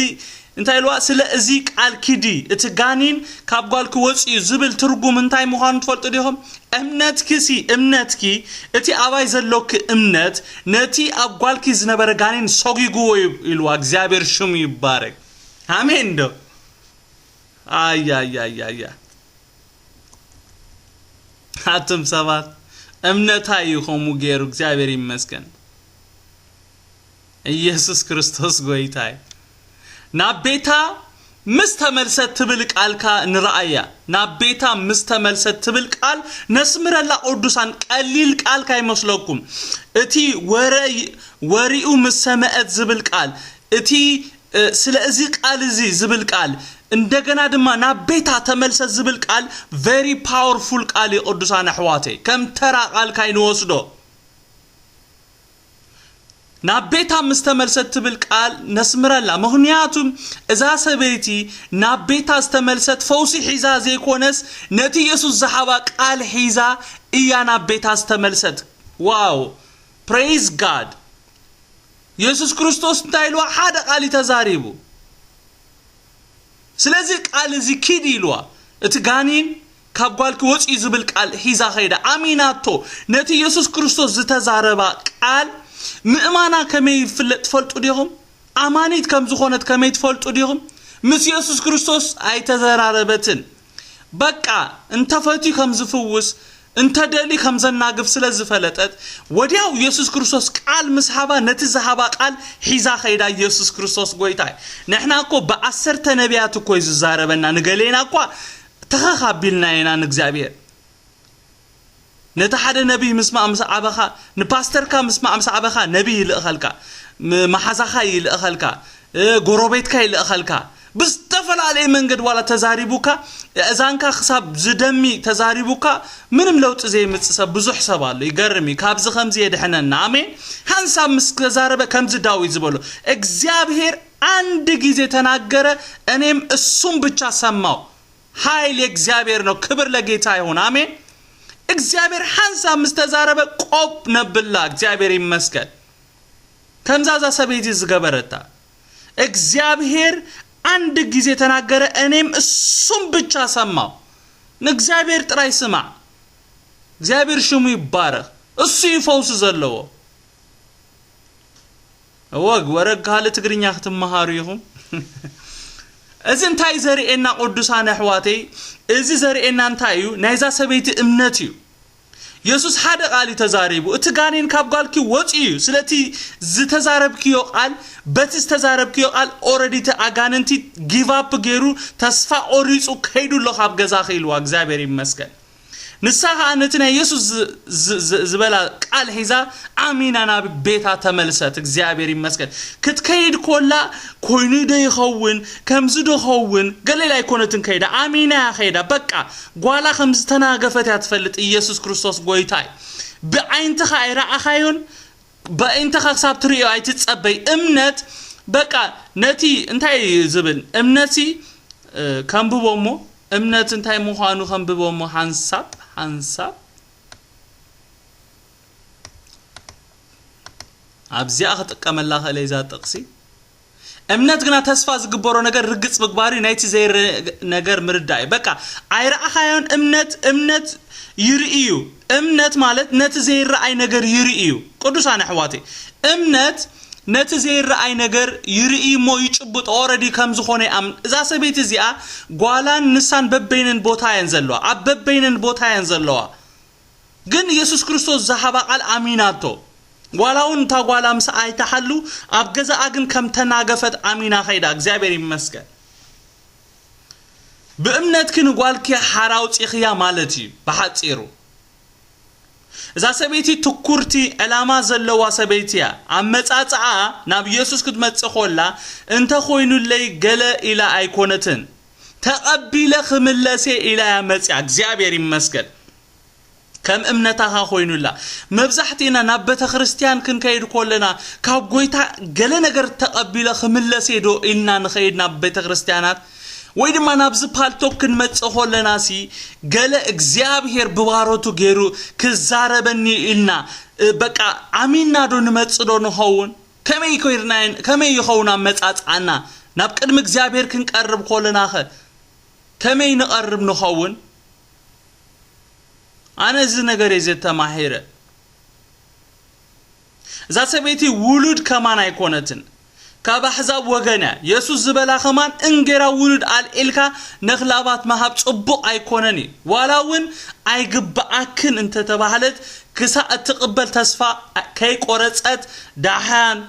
እንታይ ኢልዋ? ስለ እዚ ቃል ኪዲ፣ እቲ ጋኔን ካብ ጓልኪ ወፂኡ ዝብል ትርጉም እንታይ ምዃኑ ትፈልጡ ዲኹም? እምነትኪ ሲ፣ እምነትኪ፣ እቲ ኣባይ ዘሎኪ እምነት ነቲ ኣብ ጓልኪ ዝነበረ ጋኔን ሰጒግዎ እዩ ኢልዋ። እግዚኣብሔር ሽሙ ይባረክ። ኣሜን ዶ? ኣያያያያ። ኣቱም ሰባት፣ እምነታ እዩ ከምኡ ገይሩ። እግዚኣብሔር ይመስገን። ኢየሱስ ክርስቶስ ጎይታ እዩ። ናብ ቤታ ምስ ተመልሰት ትብል ቃልካ ንረኣያ። ናብ ቤታ ምስ ተመልሰት ትብል ቃል ነስምረላ ቅዱሳን። ቀሊል ቃል ካይመስለኩም። እቲ ወረ-፣ ወሪኡ ምስ ሰመዐት ዝብል ቃል፣ እቲ፣ እ፣ ስለ እዚ ቃል እዚ ዝብል ቃል፣ እንደገና ድማ ናብ ቤታ ተመልሰት ዝብል ቃል very powerful ቃል እዩ ቅዱሳን ኣሕዋተይ። ከም ተራ ቃል ካይንወስዶ። ናብ ቤታ ምስ ተመልሰት ትብል ቃል ነስምረላ። ምኽንያቱ እዛ ሰበይቲ ናብ ቤታ ዝተመልሰት ፈውሲ ሒዛ ዘይኮነስ ነቲ የሱስ ዝሃባ ቃል ሒዛ እያ ናብ ቤታ ዝተመልሰት። ዋው! Praise God! የሱስ ክርስቶስ እንታይ ኢልዋ? ሓደ ቃል እዩ ተዛሪቡ። ስለዚ ቃል እዚ ኪድ ኢልዋ። እቲ ጋኔን ካብ ጓልኪ ወፂኡ ዝብል ቃል ሒዛ ኸይዳ። ኣሚናቶ። ነቲ የሱስ ክርስቶስ ዝተዛረባ ቃል ምእማና ከመይ ይፍለጥ ትፈልጡ ዲኹም? ኣማኒት ከም ዝኾነት ከመይ ትፈልጡ ዲኹም? ምስ የሱስ ክርስቶስ ኣይተዘራረበትን። በቃ እንተፈትዩ ከም ዝፍውስ፣ እንተደልዩ ከም ዘናግፍ ስለ ዝፈለጠት፣ ወዲያው የሱስ ክርስቶስ ቃል ምስ ሃባ፣ ነቲ ዝሃባ ቃል ሒዛ ኸይዳ። ኢየሱስ ክርስቶስ ጎይታ እዩ። ንሕና እኮ ብዓሰርተ ነቢያት እኮ እዩ ዝዛረበና። ንገሌና እኳ ተኸኻቢልና ኢና ንእግዚኣብሔር። ነቲ ሓደ ነቢይ ምስማዕ ምስ ዓበኻ፣ ንፓስተርካ ምስማዕ ምስ ዓበኻ፣ ነቢይ ይልእኸልካ፣ ም-፣ መሓዛኻ ይልእኸልካ፣ እ፣ ጎረቤትካ ይልእኸልካ። ብዝተፈላለየ መንገድ ዋላ ተዛሪቡካ፣ እዛንካ ክሳብ ዝደሚ ተዛሪቡካ፣ ምንም ለውጢ ዘይምጽእ ሰብ ብዙሕ ሰብ ኣሎ። ይገርም እዩ። ካብዚ ከምዚ የድሕነና። ኣሜን። ሓንሳብ ምስ ተዛረበ ከምዚ ዳዊት ዝበሎ፣ "እግዚኣብሔር አንድ ጊዜ ተናገረ፣ እኔም እሱም ብቻ ሰማው።" ኃይል የእግዚኣብሔር ነው። ክብር ለጌታ ይሁን። ኣሜን። እግዚኣብሔር ሓንሳብ ምስ ተዛረበ ቆብ ነብላ። እግዚኣብሔር ይመስገን። ከምዛ እዛ ሰበይቲ ዝገበረታ፣ "እግዚኣብሔር አንድ ጊዜ ተናገረ፣ እኔም እሱም ብቻ ሰማው።" ንእግዚኣብሔር ጥራይ ስማዕ። እግዚኣብሔር ሽሙ ይባረኽ። እሱ እዩ ፈውሲ ዘለዎ። እወ፣ ወረግ ካልእ ትግርኛ ክትመሃሩ ኢኹም። እዚ እንታይ ዘርእየና ቅዱሳን ኣሕዋተይ? እዚ ዘርእየና እንታይ እዩ? ናይዛ ሰበይቲ እምነት እዩ። የሱስ ሓደ ቃል እዩ ተዛሪቡ። እቲ ጋኔን ካብ ጓልኪ ወፂኡ እዩ። ስለቲ ዝተዛረብክዮ ቃል፣ በቲ ዝተዛረብክዮ ቃል ኦረዲ እቲ ኣጋንንቲ ጊቭ ኣፕ ገይሩ ተስፋ ቆሪፁ ከይዱ ኣሎ ካብ ገዛ ክኢልዋ። እግዚኣብሔር ይመስገን። ንሳ ኸዓ ነቲ ናይ የሱስ ዝ- ዝ- ዝ- ዝበላ ቃል ሒዛ ኣሚና ናብ ቤታ ተመልሰት። እግዚኣብሔር ይመስገን። ክትከይድ ኮላ ኮይኑ ዶ ይኸውን፣ ከምዚ ዶ ኸውን፣ ገሌላ ኣይኮነትን ከይዳ፣ ኣሚና እያ ከይዳ። በቃ ጓላ ከም ዝተናገፈት እያ ትፈልጥ። ኢየሱስ ክርስቶስ ጎይታ እዩ። ብዓይንትኻ ኣይረኣኻዮን፣ ብዓይንትኻ ክሳብ ትርእዮ ኣይትጸበይ። እምነት በቃ ነቲ እንታይ እዩ ዝብል እምነትሲ እ፣ ከንብቦ እሞ እምነት እንታይ ምዃኑ ከንብቦ እሞ ሓንሳብ ሓንሳብ ኣብዚኣ ክጥቀመላ ክእለ እዛ ጥቕሲ። እምነት ግና ተስፋ ዝግበሮ ነገር ርግጽ ምግባር እዩ፣ ናይቲ ዘይረ ነገር ምርዳእ እዩ። በቃ ኣይረኣኻዮን። እምነት እምነት ይርኢ እዩ። እምነት ማለት ነቲ ዘይረኣይ ነገር ይርኢ እዩ። ቅዱሳን ኣሕዋተይ፣ እምነት ነቲ ዘይረኣይ ነገር ይርኢ እሞ ይጭብጦ። ኦረዲ ከም ዝኾነ ይኣምን። እዛ ሰበይቲ እዚኣ ጓላን ንሳን በበይነን ቦታ እየን ዘለዋ፣ ኣብ በበይነን ቦታ እየን ዘለዋ። ግን የሱስ ክርስቶስ ዝሃባ ቃል ኣሚናቶ። ዋላ እውን እታ ጓላ ምስ ኣይተሓሉ፣ ኣብ ገዛኣ ግን ከም ተናገፈት ኣሚና ኸይዳ። እግዚኣብሔር ይመስገን። ብእምነትኪ ንጓልኪ ሓራ ኣውፂኽያ ማለት እዩ ብሓፂሩ። እዛ ሰበይቲ ትኩርቲ ዕላማ ዘለዋ ሰበይቲ እያ። ኣመፃፅኣ ናብ ኢየሱስ ክትመፅእ ኮላ እንተ ኮይኑለይ ገለ ኢላ ኣይኮነትን። ተቐቢለ ክምለስ እየ ኢላ እያ መፅያ። እግዚኣብሔር ይመስገን። ከም እምነታኻ ኮይኑላ። መብዛሕትእና ናብ ቤተ ክርስቲያን ክንከይድ ኮለና ካብ ጎይታ ገለ ነገር ተቐቢለ ክምለስ እየ ዶ ኢልና ንኸይድ ናብ ቤተ ክርስቲያናት? ወይ ድማ ናብዚ ፓልቶክ ክንመጽእ ኮለና ሲ ገለ እግዚኣብሔር ብባሮቱ ገይሩ ክዛረበኒ ኢልና፣ እ፣ በቃ ኣሚንና ዶ ንመጽእ ዶ ንኸውን? ከመይ ኮይርና፣ ከመይ ይኸውን ኣመጻጽኣና? ናብ ቅድሚ እግዚኣብሔር ክንቀርብ ኮለናኸ ከመይ ንቐርብ ንኸውን? ኣነ እዚ ነገር እየ ዘተማሂረ። እዛ ሰበይቲ ውሉድ ከማን ኣይኮነትን፣ ካብ ኣሕዛብ ወገን እያ። የሱስ ዝበላ ከማን እንጌራ ውሉድ ኣልዒልካ ነኽላባት ምሃብ ጽቡቕ ኣይኮነን እዩ። ዋላ እውን ኣይግብኣክን እንተተባህለት ክሳእ እትቕበል ተስፋ ከይቆረጸት ዳሓን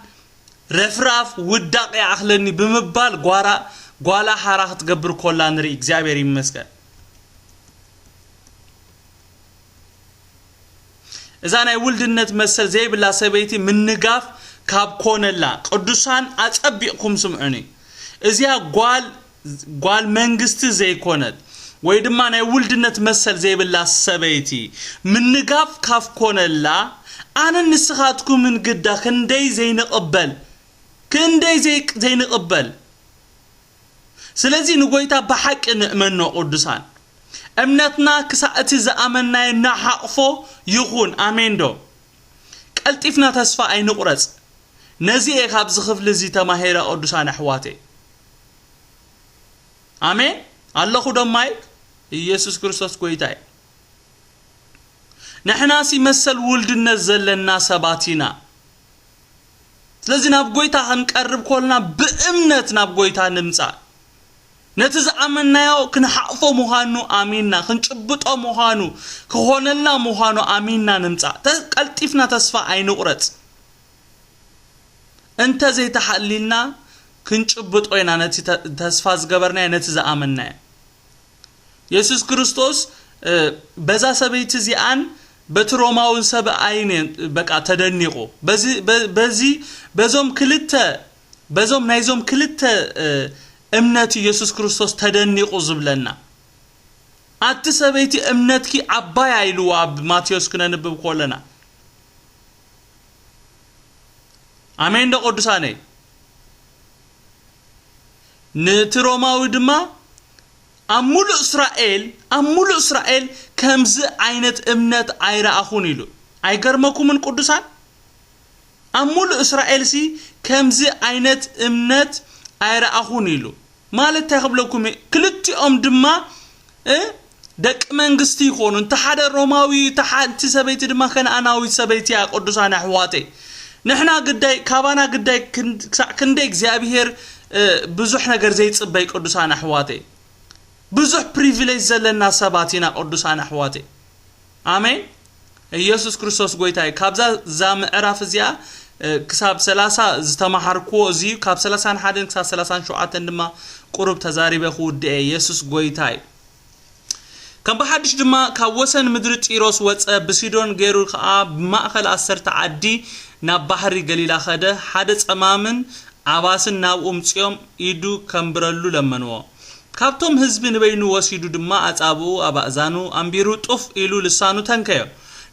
ረፍራፍ ውዳቕ ይኣኽለኒ ብምባል ጓራ ጓላ ሓራ ክትገብር ኮላ ንርኢ። እግዚኣብሔር ይመስገን። እዛ ናይ ውልድነት መሰል ዘይብላ ሰበይቲ ምንጋፍ ካብ ኮነላ፣ ቅዱሳን ኣጸቢቕኩም ስምዑኒ። እዚኣ ጓል ጓል መንግስቲ ዘይኮነት ወይ ድማ ናይ ውልድነት መሰል ዘይብላ ሰበይቲ ምንጋፍ ካብ ኮነላ፣ ኣነን ንስኻትኩምን ግዳ ክንደይ ዘይንቕበል፣ ክንደይ ዘይ ዘይንቕበል። ስለዚ ንጎይታ ብሓቂ ንእመኖ ቅዱሳን። እምነትና ክሳእ እቲ ዝኣመናዮ ንሓቕፎ ይኹን። ኣሜን ዶ? ቀልጢፍና ተስፋ ኣይንቑረጽ። ነዚ እየ ካብዚ ክፍሊ እዚ ተማሂረ ቅዱሳን ኣሕዋተይ። ኣሜን። ኣለኹ ዶ ማይክ? ኢየሱስ ክርስቶስ ጎይታ እዩ። ንሕናሲ መሰል ውልድነት ዘለና ሰባት ኢና። ስለዚ ናብ ጎይታ ክንቀርብ ኮልና ብእምነት ናብ ጎይታ ንምጻእ። ነቲ ዝኣመንናዮ ክንሓቕፎ ምዃኑ ኣሚንና፣ ክንጭብጦ ምዃኑ፣ ክኾነልና ምዃኑ ኣሚንና ንምጻእ። ተ ቀልጢፍና ተስፋ ኣይንቑረጽ። እንተ ዘይተሓሊልና ክንጭብጦ ኢና ነቲ ተ ተስፋ ዝገበርናዮ፣ ነቲ ዝኣመንናዮ። የሱስ ክርስቶስ፣ እ፣ በዛ ሰበይቲ እዚኣን በቲ ሮማውን ሰብኣይን እየ በቃ ተደኒቑ። በዚ በ በዚ በዞም ክልተ በዞም ናይዞም ክልተ፣ እ፣ እምነት እዩ የሱስ ክርስቶስ ተደኒቑ ዝብለና። ኣቲ ሰበይቲ እምነትኪ ዓባይ ኢልዋ ኣብ ማቴዎስ ክነንብብ ኮለና። ኣሜን ዶ ቅዱሳነይ? ነቲ ሮማዊ ድማ ኣብ ሙሉእ እስራኤል ኣብ ሙሉእ እስራኤል ከምዚ ዓይነት እምነት ኣይረኣኹን ኢሉ። ኣይገርመኩምን ቅዱሳን? ኣብ ሙሉእ እስራኤልሲ ከምዚ ዓይነት እምነት ኣይረኣኹን ኢሉ። ማለት እንታይ ክብለኩም እየ? ክልቲኦም ድማ፣ እ፣ ደቂ መንግስቲ ይኾኑ። እንተ ሓደ ሮማዊ፣ እታ ሓንቲ ሰበይቲ ድማ ከነኣናዊት ሰበይቲ እያ። ቅዱሳን ኣሕዋተይ፣ ንሕና ግዳይ፣ ካባና ግዳይ ክሳዕ ክንደይ እግዚኣብሔር ብዙሕ ነገር ዘይጽበይ ቅዱሳን ኣሕዋተይ፣ ብዙሕ ፕሪቪሌጅ ዘለና ሰባት ኢና ቅዱሳን ኣሕዋተይ። ኣሜን። ኢየሱስ ክርስቶስ ጎይታ እዩ። ካብዛ ዛ ምዕራፍ እዚኣ ክሳብ ሰላሳ ዝተማሃርክዎ እዚ እዩ። ካብ ሰላሳን ሓደን ክሳብ ሰላሳን ሸውዓተን ድማ ቁሩብ ተዛሪበ ክውድእ እየ። ኢየሱስ ጎይታ እዩ። ከም ብሓድሽ ድማ ካብ ወሰን ምድሪ ጢሮስ ወጸ፣ ብሲዶን ገይሩ ከኣ ብማእከል ዓሰርተ ዓዲ ናብ ባሕሪ ገሊላ ኸደ። ሓደ ጸማምን ዓባስን ናብኡ ምጺኦም ኢዱ ከንብረሉ ለመንዎ። ካብቶም ህዝቢ ንበይኑ ወሲዱ ድማ ኣጻብኡ ኣብ ኣእዛኑ ኣንቢሩ ጡፍ ኢሉ ልሳኑ ተንከዮ።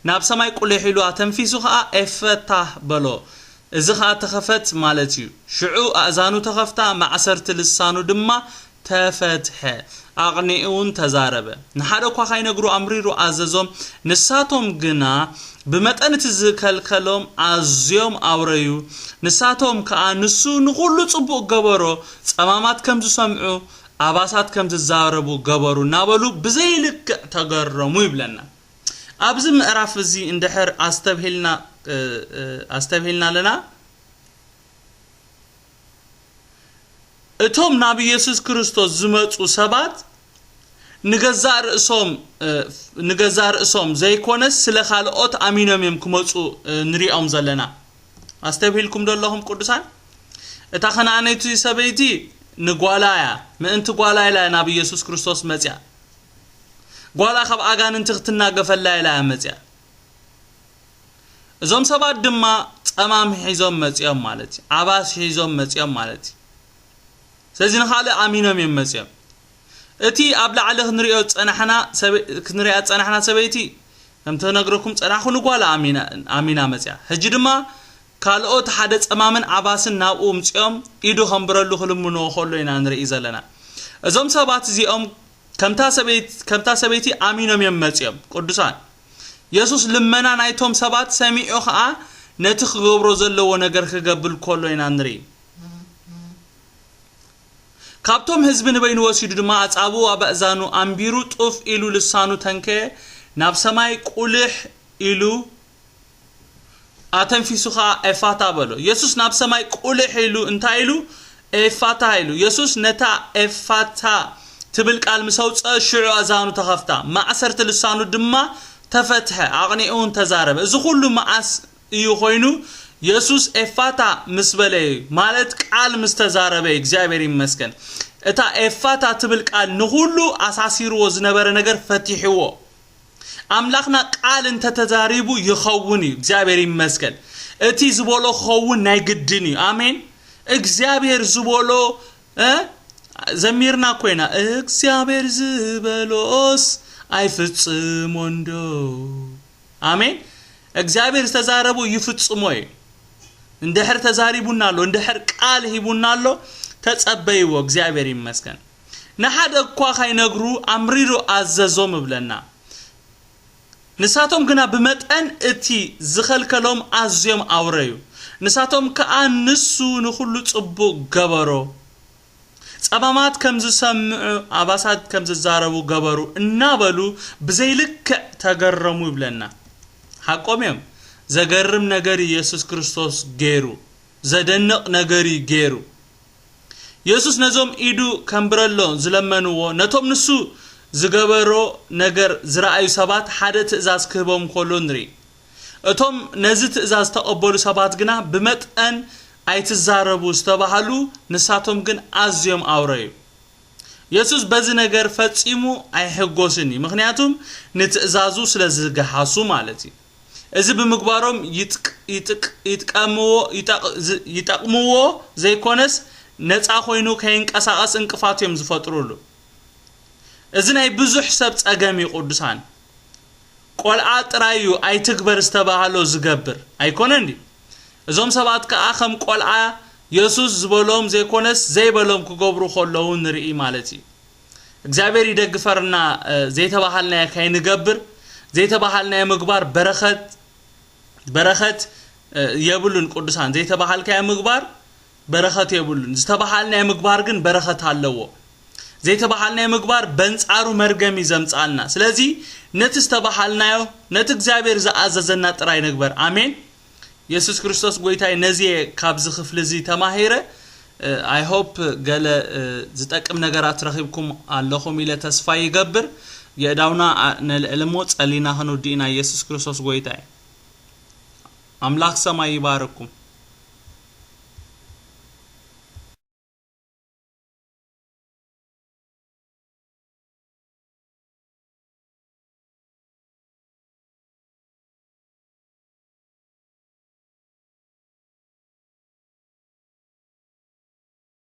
ናብ ሰማይ ቁሊሕ ኢሉ ኣተንፊሱ ኸኣ ኤፈታህ በሎ። እዚ ኸኣ ተኸፈት ማለት እዩ። ሽዑ ኣእዛኑ ተኸፍታ፣ ማዕሰርቲ ልሳኑ ድማ ተፈትሐ፣ ኣቕኒኡ እውን ተዛረበ። ንሓደ እኳ ካይነግሩ ኣምሪሩ ኣዘዞም። ንሳቶም ግና ብመጠን እቲ ዝከልከሎም ኣዝዮም ኣውረዩ። ንሳቶም ከኣ ንሱ ንኹሉ ጽቡቕ ገበሮ፣ ጸማማት ከም ዝሰምዑ፣ ኣባሳት ከም ዝዛረቡ ገበሩ እናበሉ ብዘይልክዕ ተገረሙ ይብለና። ኣብዚ ምዕራፍ እዚ እንድሕር ኣስተብሂልና ኣስተብሂልና ኣለና። እቶም ናብ ኢየሱስ ክርስቶስ ዝመጹ ሰባት ንገዛእ ርእሶም ንገዛእ ርእሶም ዘይኮነስ ስለ ካልኦት ኣሚኖም እዮም ክመጹ ንሪኦም ዘለና። ኣስተብሂልኩም ዶ ኣለኹም ቅዱሳን? እታ ከነኣነይቲ ሰበይቲ ንጓላ እያ፣ ምእንቲ ጓላ ኢላ ናብ ኢየሱስ ክርስቶስ መጽያ። ጓላ ካብ ኣጋንንቲ ክትናገፈላ ኢላ እያ መጽያ። እዞም ሰባት ድማ ጸማም ሒዞም መጽዮም ማለት እዩ። ዓባስ ሒዞም መጽዮም ማለት እዩ። ስለዚ ንኻልእ ኣሚኖም እዮም መጽዮም። እቲ ኣብ ላዕሊ ክንሪኦ ዝጸናሕና ሰበ-፣ ክንሪኣ ዝጸናሕና ሰበይቲ ከም ተነግረኩም ጸናሕኩ ንጓላ ኣሚና፣ ኣሚና መጽያ። ሕጂ ድማ ካልኦት ሓደ ጸማምን ዓባስን ናብኡ ምጽኦም ኢዱ ከንብረሉ ክልምንዎ ከሎ ኢና ንርኢ ዘለና። እዞም ሰባት እዚኦም ከምታ ሰበይት-፣ ከምታ ሰበይቲ ኣሚኖም እዮም መጽኦም። ቅዱሳን፣ የሱስ ልመና ናይቶም ሰባት ሰሚዑ ኸኣ ነቲ ክገብሮ ዘለዎ ነገር ክገብር ከሎ ኢና ንርኢ። ካብቶም ህዝቢ ንበይኑ ወሲዱ ድማ ኣጻብኡ ኣብ ኣእዛኑ ኣንቢሩ ጡፍ ኢሉ ልሳኑ ተንከየ፣ ናብ ሰማይ ቁልሕ ኢሉ ኣተንፊሱ ኸኣ ኤፋታ በሎ። የሱስ ናብ ሰማይ ቁልሕ ኢሉ እንታይ ኢሉ? ኤፋታ ኢሉ። የሱስ ነታ ኤፋታ ትብል ቃል ምስ ኣውጽአ ሽዑ ኣእዛኑ ተኸፍታ፣ ማዕሰርቲ ልሳኑ ድማ ተፈትሐ፣ ኣቕኒኡ እውን ተዛረበ። እዚ ኩሉ መዓስ እዩ ኮይኑ? የሱስ ኤፋታ ምስ በለ እዩ፣ ማለት ቃል ምስ ተዛረበ እዩ። እግዚኣብሔር ይመስገን። እታ ኤፋታ ትብል ቃል ንኹሉ ኣሳሲርዎ ዝነበረ ነገር ፈቲሕዎ። ኣምላኽና ቃል እንተተዛሪቡ ይኸውን እዩ። እግዚኣብሔር ይመስገን። እቲ ዝበሎ ክኸውን ናይ ግድን እዩ። ኣሜን። እግዚኣብሔር ዝበሎ፣ እ፣ ዘሚርና ኮይና፣ እግዚኣብሔር ዝበሎስ ኣይፍጽሞን ዶ? ኣሜን። እግዚኣብሔር ዝተዛረቡ ይፍጽሞ እዩ። እንድሕር ተዛሪቡና ኣሎ፣ እንድሕር ቃል ሂቡና ኣሎ፣ ተጸበይዎ። እግዚኣብሔር ይመስገን። ንሓደ እኳ ካይነግሩ ኣምሪሩ ኣዘዞም እብለና። ንሳቶም ግና ብመጠን እቲ ዝኸልከሎም ኣዝዮም ኣውረዩ። ንሳቶም ከኣ ንሱ ንኹሉ ጽቡቕ ገበሮ። ጸማማት ከም ዝሰምዑ፣ ኣባሳት ከም ዝዛረቡ ገበሩ እናበሉ ብዘይልክዕ ተገረሙ ይብለና። ሓቆም እዮም። ዘገርም ነገር ኢየሱስ ክርስቶስ ገይሩ። ዘደንቕ ነገር እዩ ገይሩ። የሱስ ነዞም ኢዱ ከንብረሎ ዝለመንዎ፣ ነቶም ንሱ ዝገበሮ ነገር ዝረኣዩ ሰባት ሓደ ትእዛዝ ክህቦም ከሎ ንርኢ። እቶም ነዚ ትእዛዝ ዝተቐበሉ ሰባት ግና ብመጠን ኣይትዛረቡ ዝተባህሉ፣ ንሳቶም ግን ኣዝዮም ኣውረዩ። የሱስ በዚ ነገር ፈጺሙ ኣይሕጎስን እዩ፣ ምኽንያቱም ንትእዛዙ ስለ ዝገሃሱ ማለት እዩ። እዚ ብምግባሮም ይጥቅ-፣ ይጥቅ-፣ ይጥቀምዎ፣ ይጠቕ-፣ ዝ-፣ ይጠቕምዎ ዘይኮነስ ነጻ ኮይኑ ከይንቀሳቐስ እንቅፋት እዮም ዝፈጥሩሉ። እዚ ናይ ብዙሕ ሰብ ጸገም እዩ ቅዱሳን። ቆልዓ ጥራይ እዩ ኣይትግበር ዝተባህሎ ዝገብር። ኣይኮነን ድዩ? እዞም ሰባት ከኣ ከም ቆልዓ የሱስ ዝበሎም ዘይኮነስ ዘይበሎም ክገብሩ ከለዉ ንርኢ ማለት እዩ። እግዚኣብሔር ይደግፈርና፣ እ፣ ዘይተባሃልናዮ ከይንገብር። ዘይተባሃልናዮ ምግባር በረኸት፣ በረኸት፣ እ፣ የብሉን ቅዱሳን። ዘይተባሃልካዮ ምግባር በረኸት የብሉን። ዝተባሃልናዮ ምግባር ግን በረኸት ኣለዎ። ዘይተባሃልናዮ ምግባር በንጻሩ መርገም እዩ ዘምጻልና። ስለዚ ነቲ ዝተባሃልናዮ፣ ነቲ እግዚኣብሔር ዝኣዘዘና ጥራይ ንግበር። ኣሜን። የሱስ ክርስቶስ ጎይታይ ነዚ እየ ካብዚ ክፍሊ እዚ ተማሂረ። I hope ገለ ዝጠቅም ነገራት ረኺብኩም ኣለኹም ኢለ ተስፋ ይገብር። የእዳውና ነልዕል እሞ ጸሊና ክንውዲ ኢና። የሱስ ክርስቶስ ጎይታይ። ኣምላኽ ሰማይ ይባርኩም።